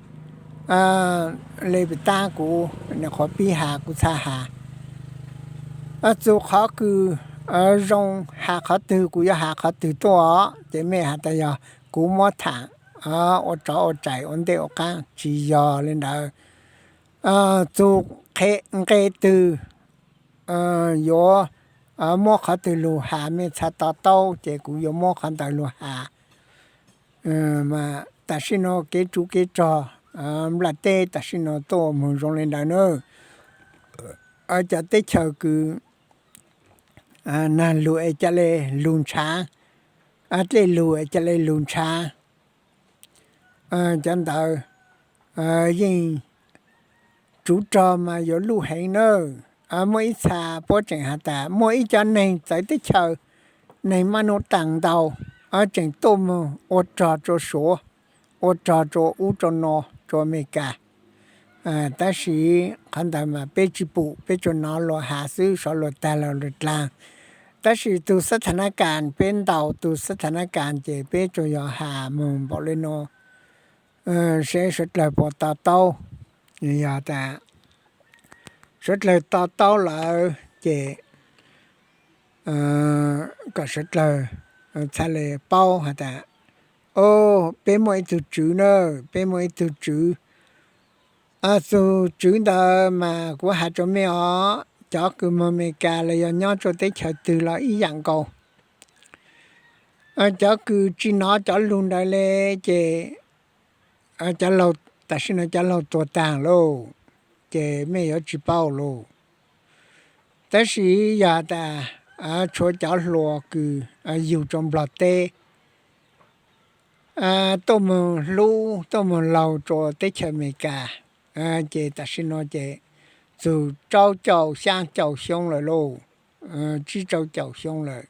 le pim taab kuv nyuam qhuav pib has kuv txhaj has. Txug qhov kws zoo has qhov twg kuv yuav has qhov twg tuaj os. Ces mej has tas yog kuv muab tham ua rov ua rais ua ntej ua qaab, tsis yog li ntawd. Txug nqe twg yuav muab qhov twg lug has mej txhaj to taub ces kuv yuav muab qhov ntawd lug has. Mas tam sim no kev tsuv kev rog nplaj teb tam sim no tuaj moog zoo li ntawd nawb. Cov teb chaws kws nag lug es ca le lug ntshav, dlej lug es ca le lug ntshav, cov ntawd yeej tsuv rog mas yuav luj heev nawb. Muaj ib txha puab tseem has tas muaj ib cov neeg txawv teb chaws, neeg maj nub taag ntau, tseem tuaj moog ua rog rua Suav, ua rog rua ub rua no, rua Amelikas. Tab sis qhov ntawd mas peb tsis pum, peb tsuas nov luag has xwb, sov luag tag los luag dlaag. Tab sis tug xab tha na kas, peb ntaus tug xab tha na kas ces peb tsuas yog has moog npaum le nuav, seb sawv dlawg puas to taub. Yog tas sawv dlawg to taub lawm ces kom sawv dlawg txhaj le paub has tas, o, peb muaj ib tug tswv na, peb muaj ib tug tswv. Tug tswv ntawd mas kuv has rua mej os, cov kws moog Amelikas los yog nyob rua teb chaws twg los ib yaam nkaus. Cov kws tsis nov cov lug ntawd le ces cov laug, tam sim no cov laug tuag taag lauj, ces mej yuav tsis paub lauj. Tab sis yog tas tshuav cov hluas kws yug rua Nplog teb tuaj moog hlub tuaj moog laug rua teb chaws Amelikas, ces tam sim no ces txug rau caum xyaa caum xyoo lawm lauj, tsib rau caum xyoo lawm.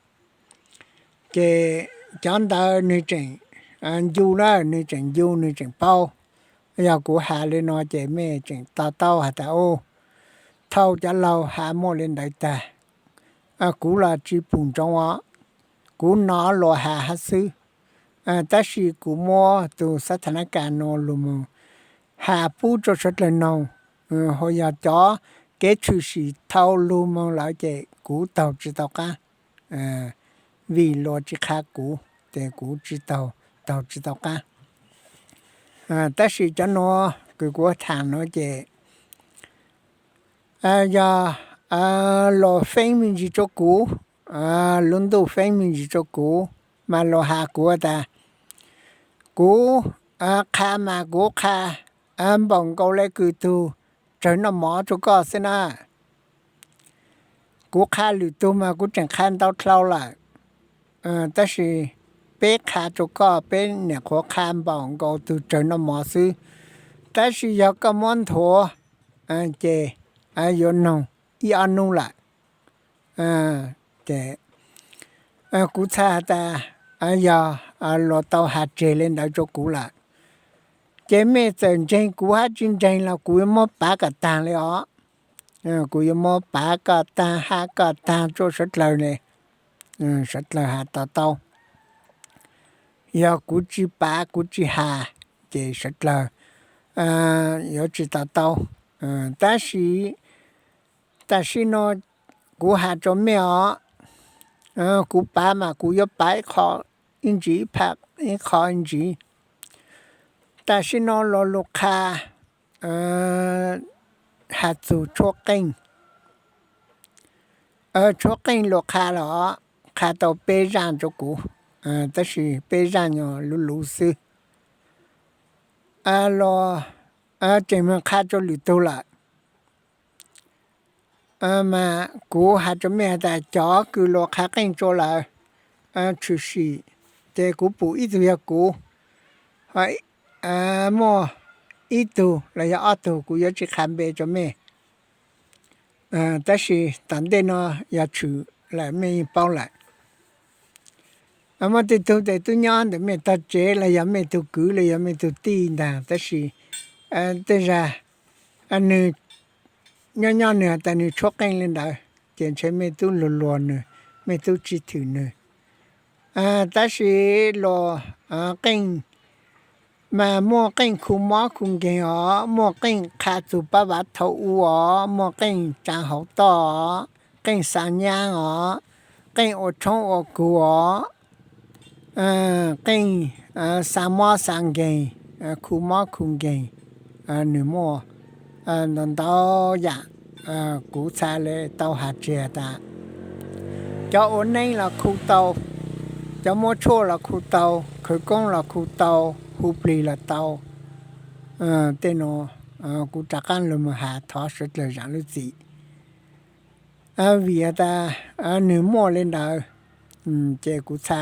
Ces cov ntawd nwg tseem ncu na, nwg tseem ncu nwg tseem paub. Yog kuv has le no ces mej tseem to taub has tas, o, thaus cov laug has muaj le ntawd tag. Kuv los tsis pum ntsoov os, kuv nov luag has hab xwb. Tab sis kuv muab tug xab tha na kas nuav lug moog has pub rua sawv dlawg noog, ho yog cov kev tshwm sim thau lug moog lawm ces kuv taug tsis tau qaab, vim luag tsis qha kuv ces kuv tsis taug, taug tsis tau qaab. Tab sis cov nuav kws kuv thaam nuav ces yog luag feeb me ntsis rua kuv, lub ntuj feeb me ntsis rua kuv, mas luag has kuv tas, kuv qha mas kuv qha npaum nkaus le kws tug tsawg noj mov rua koj xwb na. Kuv qha lwm tug mas kuv tseem qha ntau dlhau lawm, tab sis peb qha rua koj peb nyuam qhuav qha npaum nkaus tug tsawg noj mov xwb. Tab sis yog koj muab nthuav ces yuav noog ib ob nub lawm. Kuv txhaj has tas, yog luag tau has tseg le ntawd rua kuv lawm ces mej txawm ntseeg kuv hab tsis ntseeg los kuv yuav muab pav kom taag le os. Kuv yuav muab pav kom taag, has kom taag rua sawv dlawg ne, sawv dlawg has to taub. Yog kuv tsis pav kuv tsis has ces sawv dlawg yuav tsis to taub. Tab sis tam sim no kuv has rua mej os, kuv pav mas kuv yuav pav ib qho ib ntsis, ib qho ib ntsis. Tam sim no luag lug qha has txug tshuab qeej. Tshuab qeej luag qha los qha tau peb zaj rau kuv, tab sis peb zaj nyo luv luv xwb. Los tseem mus qha rau lwm tug lawm. Mas kuv has rua mej has tas cov kws luas qha qeej tsua lawm tshwm sim, ces kuv pum ib tug yog kuv, muaj ib tug los yog ob tug kuv yuav tsi qha npe rua mej, tab sis tom ntej no yog tshwm lawm mej yeej paub lawm. Muaj tej tug tes tub nyob ntawm mej tog tsev los yog mej tug kwv los yog mej tug tij ntag, tab sis tej zag nwg nyob nyob nwg has tas nwg tshuab qeej le ntawd, ces ntshe mej tub luag luag nwg, mej tub tsi thwm nwg. Tab sis luas qeej mas muaj qeej khu mob khu nkeeg os, muaj qeej qha txug pab vav thau u os, muaj qeej tsaav hauv toj os, qeej xa nyaab os, qeej ua tshoob ua kug os, qeej xa mob xa nkeeg, khu mob khu nkeeg, nwg muaj ntau ntau yaam. Kuv txha le tau has tseg tas cov ua neeb los khu tau, cov muab tshuaj los khu tau, khawv koob los khu tau, hu plig los tau. Tej nuav kuv rov qaab lug moog has thov suav dlawg zaam lub txim. Vim has tas nwg muaj le ntawd, ces kuv txha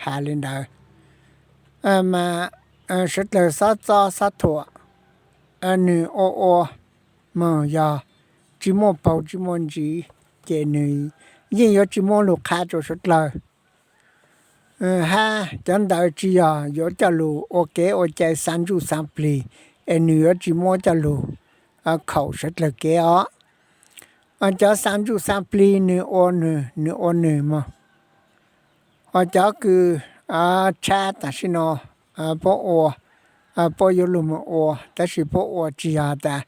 has le ntawd. Mas suav dlawg xob txob xob thuam, nwg ua ua moog yog tsi muaj paug tsi muaj ntsis, ces nwg yeej yuav tsi muab lug qha rua suav dlawg. Hab cov ntawd tsi yog yuav coj lug ua kev ua cai xa ntsuj xa plig, es nwg yuav tsi muab coj lug khaum suav dlawg kev os. Cov xa ntsuj xa plig nwg ua nwg, nwg ua nwg mog. Ho cov kws tshab tam sim no puab ua, puab yuav lug moog ua, tab sis puab ua tsi yog tas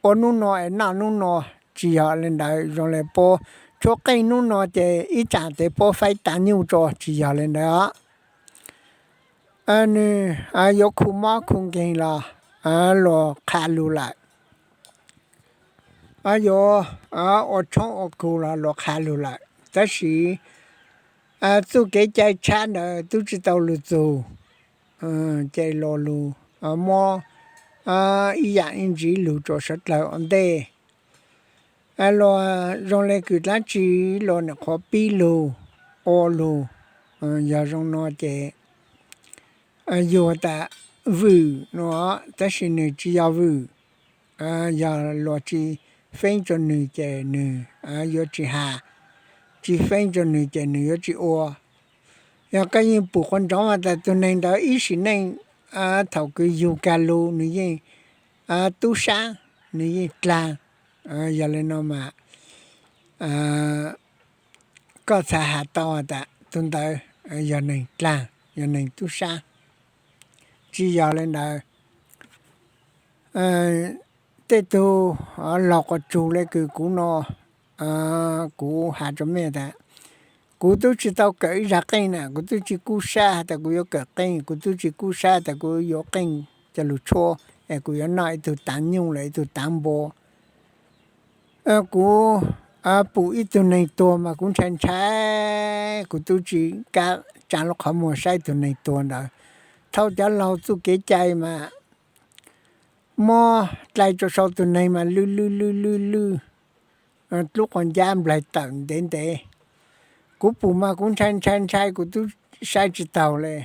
ua nub nua es noj nub nua, tsi yog le ntawd. Zoo le puab tshuab qeej nub nua ces ib tsaam tes puab faib taag nyuj rua, tsi yog le ntawd os. Nwg yuav khu mob khu nkeeg los luas qha lug lawm, yuav ua tshoob ua kug los luas qha lug lawm, tab sis txuj kev cai tshab ntawd tub tsi tau lug txug, ces luas lug muab ib yaam ib ntsis lug rua suav dlawg ua ntej. Luas zoo le kws dlaab tsi luas nyuam qhuav pib lug ua lug, yog zoo nua ces yug tas vwm nua, tab sis nwg tsi yog vwm. Yog luas tsi feeb rua nwg ces nwg yuav tsi has, tsi feeb rua nwg ces nwg yuav tsi ua. Yog koj yeej pum quas ntsoov has tas tug neeg ntawd ib sim neej thaum kws yug kag lug nwg yeej tub saab, nwg yeej dlaag. Yog le no mas koj txha has tau tas tug ntawd yog neeg dlaag, yog neeg tub saab. Tsi yog le ntawd. Tej tug laug quas tsug le kws kuv no, kuv has rua mej tas kuv tub tsi tau kawm ib zag qeej na, kuv tub tsi kub sab has tas kuv yuav kawm qeej, kuv tub tsi kub sab tas kuv yuav qeej coj lug tshuab es kuv yuav noj ib tug taav nyuj los ib tug taav npua. Kuv pum ib tug neeg tuag mas kuv ntshai ntshai, kuv tub tsi kaab tsaa lub qhov muag saib tug neeg tuag ntawd. Thauj cov laug txuj kev cai mas muab dlai rua sau tug neeg mas lwj lwj lwj lwj lwj, dlub quas ncab nplaig tawm ntev ntev. Kuv pum mas kuv ntshai ntshai ntshai, kuv tub saib tsi taug le.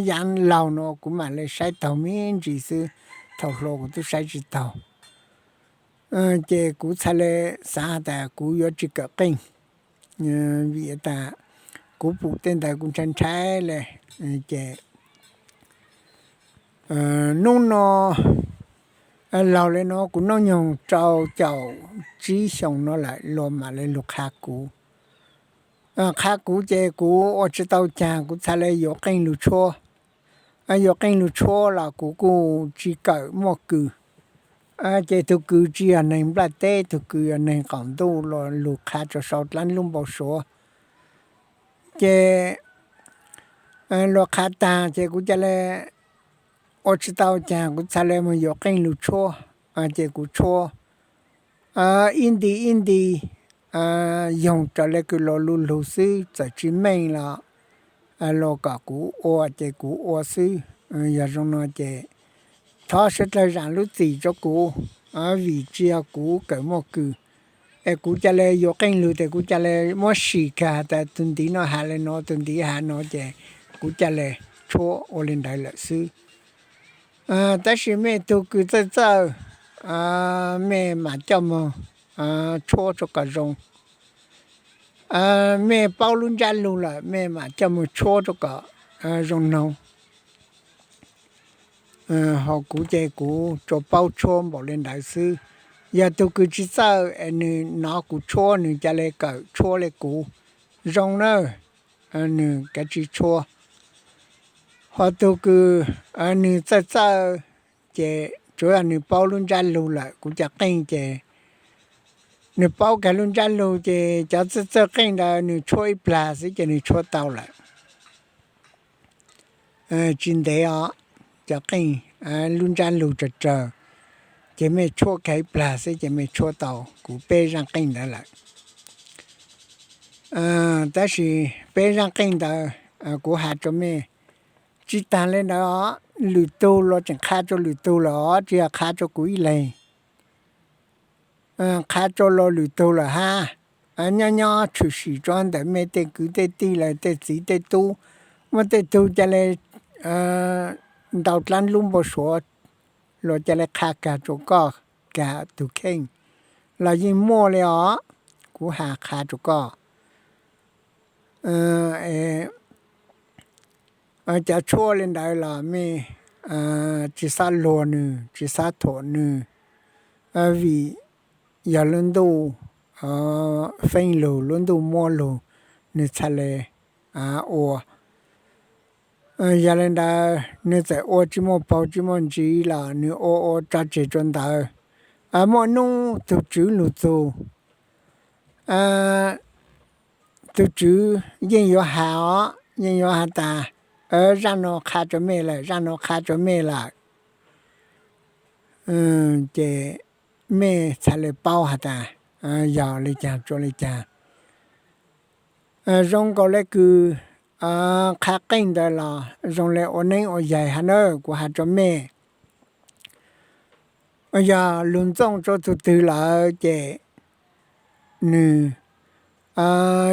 Yaav laug nua kuv mam le saib taug me ntsis xwb, thaum hluas kuv tub saib tsi taug. Ces kuv txhad le xaav has tas kuv yuav tsi kawm qeej, vim tas kuv pum tej ntawd kuv ntshai ntshai le. Ces nub nua laug le nua kuv nub nyoog rau caum tsib xyoos nua lawm luas mam le lug qha kuv. Qha kuv ces kuv ua tsi tau caag kuv txhad le yuav qeej lug tshuab. Yuav qeej lug tshuab los kuv kuj tsi kawm muaj kws. Ces tug kws tsi yog neeg nplaj teb, tug kws yog neeg qaum ntuj, luas lug qha rua sau dlaab lub npau suav. Ces luas qha taag ces kuv ca le ua tsi tau caag kuv txhad le moog yuav qeej lug tshuab. Ces kuv tshuab ib nti ib nti, yoog raws le kws lo lug lug xwb, txawm tsis meej los los kom kuv ua ces kuv ua xwb. Yog zoo no ces thov sawv dlawg zaam lub txim rua kuv, vim tsis yog kuv kawm muaj kws. Es kuv ca le yuav qeej lug tes kuv ca le muab sim kag tas tug ntiv no has le no, tug ntiv has no ces kuv ca le tshuab ua le ntawd lawm xwb. Tab sis mej tug kws txawj txawj, mej mam coj moog tshuab rua kom zoo. Mej paub lub ntsab lug lawm mej mam coj moog tshuab rua kom zoo noog. Ho kuv ces kuv tsuas paub tshuab npaum le ntawd xwb. Yog tug kws tsis txawj es nwg nov kuv tshuab nwg ca le kawm tshuab le kuv zoo na, nwg kav tsij tshuab. Ho tug kws nwg txawj txawj ces tsuav yog nwg paub lub ntsab lug lawm kuv ca qeej ces nwg paub kag lub ntsab lug ces cov txawj txawj qeej ntawd nwg tshuab ib plag xwb ces nwg tshuab tau lawm. Tsis ntev os, cov qeej lub ntsab lug tsawg tsawg ces mej tshuab kag ib plag xwb ces mej tshuab tau kuv peb zaaj qeej ntawd lawm. Tab sis peb zaaj qeej ntawd kuv has rua mej tsis taag le ntawd os, lwm tug los tseem qha rua lwm tug lawm os, tsis yog qha rua kuv ib leeg. Qha rua los lwm tug lawm hab. Nyob nyob tshwm sim rua ntawm mej tej kwv tej tij lawm tej txiv tej tub, muaj tej tug ca le ntau dlaab lub npau suav luas ca le qha kag rua koj kag tug kheej los yeej muaj le os. Kuv has qha rua koj, cov tshuab le ntawd los mej tsis xob luag nwg, tsis xob thuam nwg, vim yog lub ntuj feeb lug, lub ntuj muab lug, nwg txhaj le ua. Yog le ntawd nwg txawm ua tsis muaj paug tsis muaj ntsis los nwg ua ua tso tseg rua ntawd. Muaj nub tug tswv lug txug, tug tswv yeej yuav has os, yeej yuav has tas, zaaj no qha rua mej lawm, zaaj no qha rua mej lawm. Ces mej txhaj le paub has tas yog le caag tsuav le caag. Zoo nkaus le kws qha qeej ntawd los zoo le ua neeb ua yaig hab na, kuv has rua mej. Yog lug ntxooj rua tug twg lawm ces nwg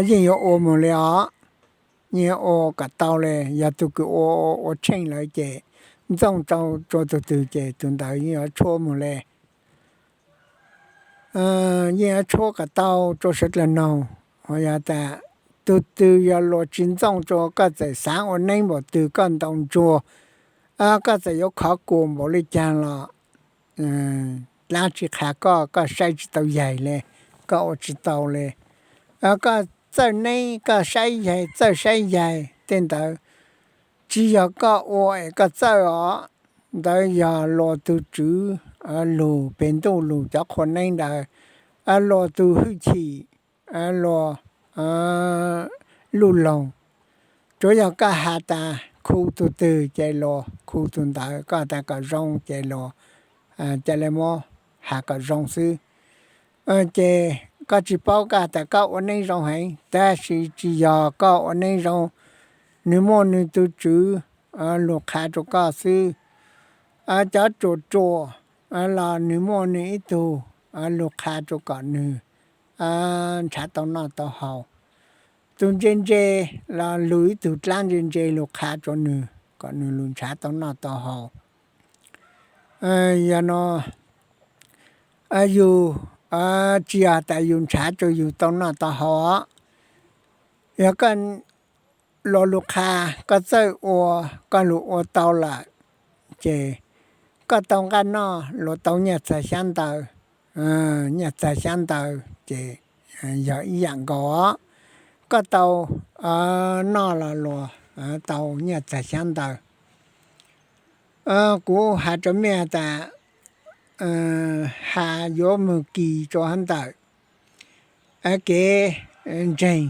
yeej yuav ua moog le os, yeej yuav ua kom tau le. Yog tug kws ua ua tsheej lawm ces ntxooj rua tug twg ces tug ntawd yeej yuav tshuab moog le. Yeej yuav tshuab kom tau rua sawv dlawg noog. Yog tas tug twg yog luas tsis ntxooj rua, koj txawm xaav ua neeb npaum twg, koj ntaus ntsuag, koj txawm yuav khov kuam npaum le caag los dlaab tsi qha koj, koj saib tsis tau yaig le, koj ua tsis tau le. Koj txawj neeb koj saib yaig, txawj saib yaig tej ntawd tsis yog koj ua es koj txawj os. Ntawd yog luas tug tswv lug, peg ntuj lug cov qhua neeb ntawd, luas tug hwj chim, luas luj loog. Tsuav yog koj has tas khu tug twg ces luas khu tug ntawd, koj has tas kom zoo ces luas ca le muab has kom zoo xwb. Ces koj tsis paub, koj has tas koj ua neeb zoo heev, tab sis tsis yog koj ua neeb zoo, nwg muaj nwg tug tswv lug qha rua koj xwb. Cov ruam ruam los nwg muaj nwg ib tug lug qha rua kom nwg nrhav tau noj tau haus. Tug ntse ntse los lug ib tug dlaab ntse ntse lug qha rua nwg kom nwg lug nrhav tau noj tau haus. Yog no yug tsis yog tas yug nrhav rua yug tau noj tau haus os. Yog koj los lug qha, koj txawj ua, koj lug ua tau lawm, ces koj tau nqaj noj, luas tau nyaj txag xyaab ntawv. Nyaj txag xyaab ntawv ces yog ib yaam nkaus os. Koj tau noj los luas tau nyaj txag xyaab ntawv. Kuv has rua mej tas, has yuav moog kis rua hab ntawm kev ntseeg,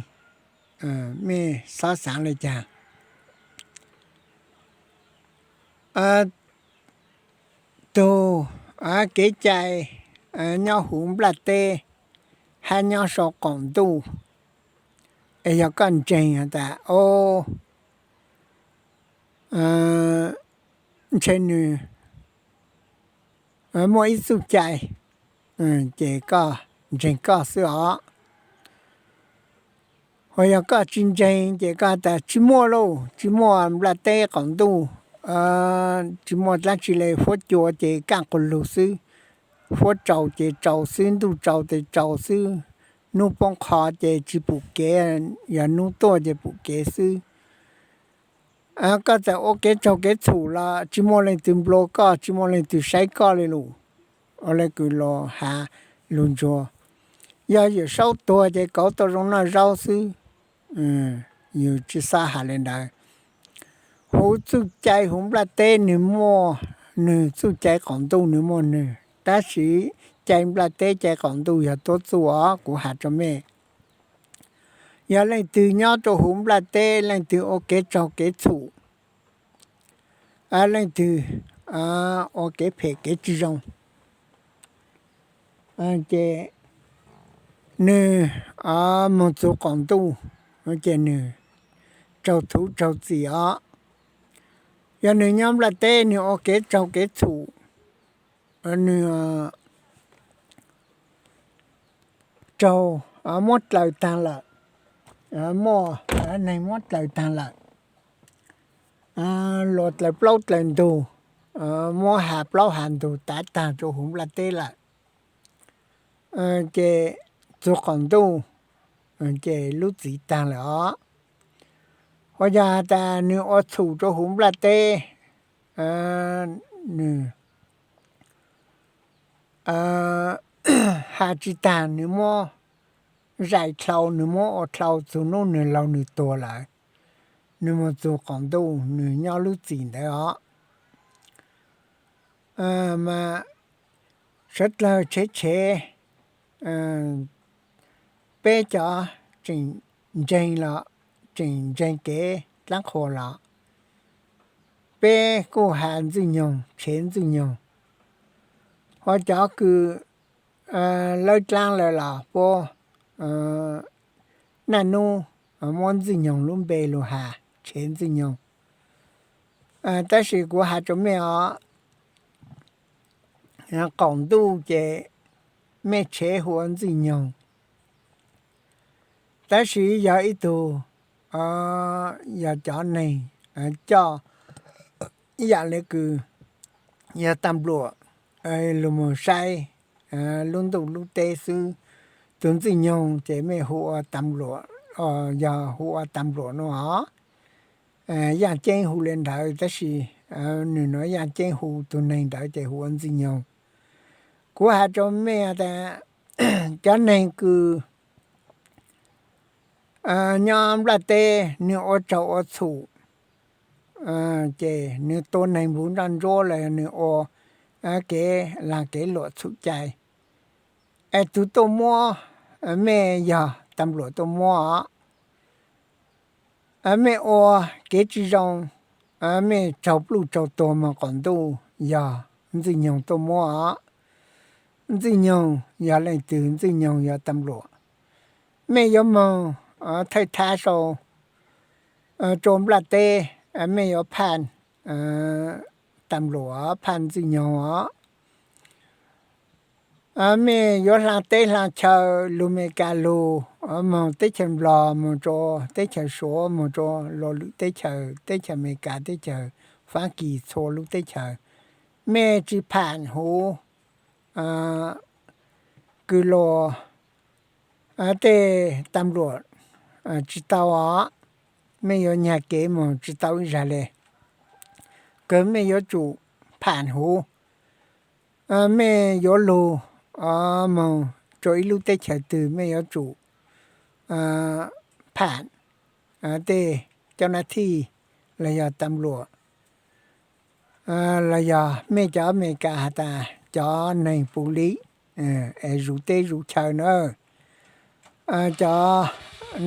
mej xob xaav le caag. Tug kev cai nyob huv nplaj teb hab nyob sau qaum ntuj, es yog koj ntseeg has tas, o, ntshe nws muaj ib txuj cai, ces koj ntseeg koj xwb os. Ho yog koj tsis ntseeg ces koj has tas tsis muaj lauj, tsis muaj nplaj teb qaum ntuj, tsis muaj dlaab tsi le, huab cua ces kaaj quas lug xwb, huab tsaus ces tsaus xwb, ntuj tsaus ces tsaus xwb, nub poob qho ces tsis pum kev, yog nub tuaj ces pum kev xwb. Koj txawm ua kev tsaug kev txhum los tsis muaj leej twg nplua koj, tsis muaj leej twg saib koj li lus. Ua le kws los has lug ntsuag, yog Yawm Saub tuag ces kauv tau zoo noj zaub xwb, yus tsis xav has le ntawd. Huv txuj cai huv nplaj teb nwg muaj nwg txuj cai, qaum ntuj nwg muaj nwg, tab sis cai nplaj teb cai qaum ntuj yog tuab txuj os. Kuv has rua mej, yog leej twg nyob rua huv nplaj teb, leej twg ua kev tsaug kev txhum, leej twg ua kev phem kev tsis zoo, ces nwg moog txug qaum ntuj, ces nwg raug thuv raug txim os. Yog nwg nyob nplaj teb nwg ua kev tsaug kev txhum, nwg raug muab dlaws taag lawm, muaj neeg muab dlaws taag lawm, luas dlaws plaub dlaws ntug, muab has plaub has ntug tav taag rua huv nplaj teb lawm, ces txug qaum ntuj, ces lub txim taag lawm os. Ho yog has tas nwg ua txhum rua huv nplaj teb, nwg has tsis taag, nwg muab zais dlhau, nwg muab ua dlhau txug nub nwg laug nwg tuag lawm, nwg moog txug qaum ntuj nwg nyob lub txim ntawd os. Mas suav dlawg tshev tshev, peb cov tseem ntseeg los tseem ntseeg kev dlaab qhuas los peb kuj has Ntxwg Nyoog, tshev Ntxwg Nyoog. Ho cov kws lawb dlaab lawm los puab naj nub muab Ntxwg Nyoog lub npe lug has, tshev Ntxwg Nyoog. Tab sis kuv has rua mej os, qaum ntuj ces mej tshev hu ua Ntxwg Nyoog, tab sis yog ib tug, yog cov neeg coj ib yam le kws yog tas npluam lug moog saib lub ntuj lub teb xwb. Tug Ntxwg Nyoog ces mej hu ua tas npluam, yog hu ua tas npluam no os. Yaaj Ceeb hu le ntawd tab sis nwg nuav Yaaj Ceeb hu tug neeg ntawd ces hu ua Ntxwg Nyoog. Kuv has rua mej tas cov neeg kws nyob nplaj teb nwg ua tsaug ua txhum, ces nwg tua neeg npug nroj ntsuab los nwg ua kev laag kev luam txhum cai, es tug tuaj muab, mej yog tas npluam tuaj muab os. Mej ua kev tsis zoo, mej raug pluj raug tuag moog qaum ntuj yog Ntxwg Nyoog tuaj muab os. Ntxwg Nyoog yog leej twg? Ntxwg Nyoog yog tas npluam. Mej yuav moog thawj thab sau rua nplaj teb, mej yuav phaj tas npluam, phaj Ntxwg Nyoog os. Mej yuav hla teb hla chaw, lug Amelikas lug, moog teb chaws Nplog, moog rua teb chaws Suav, moog rua lug lwm teb chaws, teb chaws Amelikas, teb chaws Fab Kis, txhua lub teb chaws, mej tsis pham huv kws lug tej tas npluam tsis tau os. Mej yuav nyag kev moog tsis tau ib zag le. Kws mej yuav tsum pham huv. Mej yuav lug moog rua ib lub teb chaws twg mej yuav tsum pham tej cov nav thij los yog tas npluam, los yog mej cov Amelikas has tas cov neeg pus lis es zuv teb zuv chaw na. Cov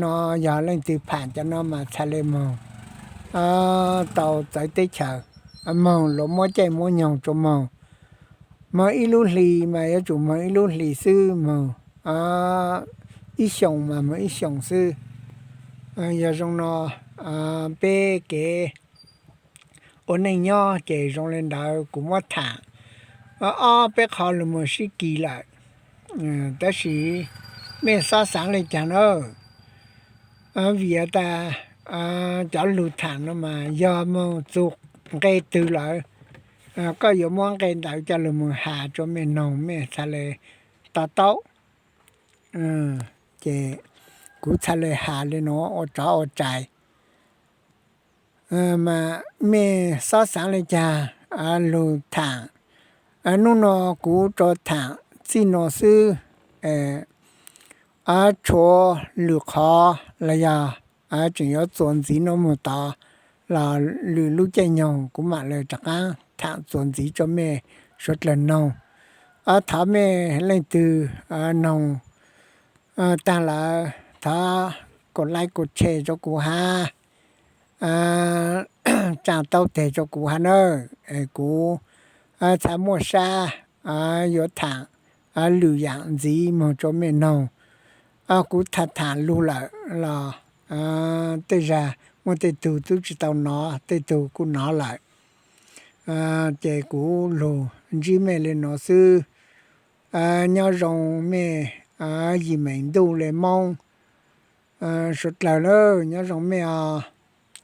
no yog leej twg pham cov no mas txhad le moog tau txawv teb chaws, moog luas muab caij muab nyoog rua moog. Moog ib lub hlis mas yuav tsum moog ib lub hlis xwb, moog ib xyoos mas mus ib xyoos xwb. Yog zoo no peb kev ua neej nyob ces zoo li ntawd kuv muab tham ob peb qho lug mus sib kis lawm. Tab sis mej xob xaav le caag na, vim tas cov lug tham no mas yog moog txug nqe twg lawm, koj yuav muab nqe ntawd coj lug mus has rua mej noog mej txhaj le to taub. Ces kuv txhaj le has le nuav ua tsov ua rais. Mas mej xob xaav le caag lug tham, nub no kuv rua tham txij no xwb, tshuav lwm qhov los yog tseem yuav txuas ntxiv no mus tod los lwm lub caij nyoog kuv mam le rov qaab tham txuas ntxiv rua mej suav dlawg noog. Thov mej leej twg noog taag lawm thov kos laib kos tshe rua kuv hab, tsaa taub teg rua kuv hab nawb, kuv txhaj muaj sab yuav tham lwm yaam ntxiv moog rua mej noog. Kuv tham tham lug lawm los tej zag muaj tej tug tub tsi tau nov, tej tug kuj nov lawm. Ces kuv lug ntsib mej le nuav xwb. Nyob zoo mej yim meem ntuj le Moob suav dlawg lawm, nyob zoo mej os,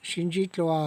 sib ntsib dlua.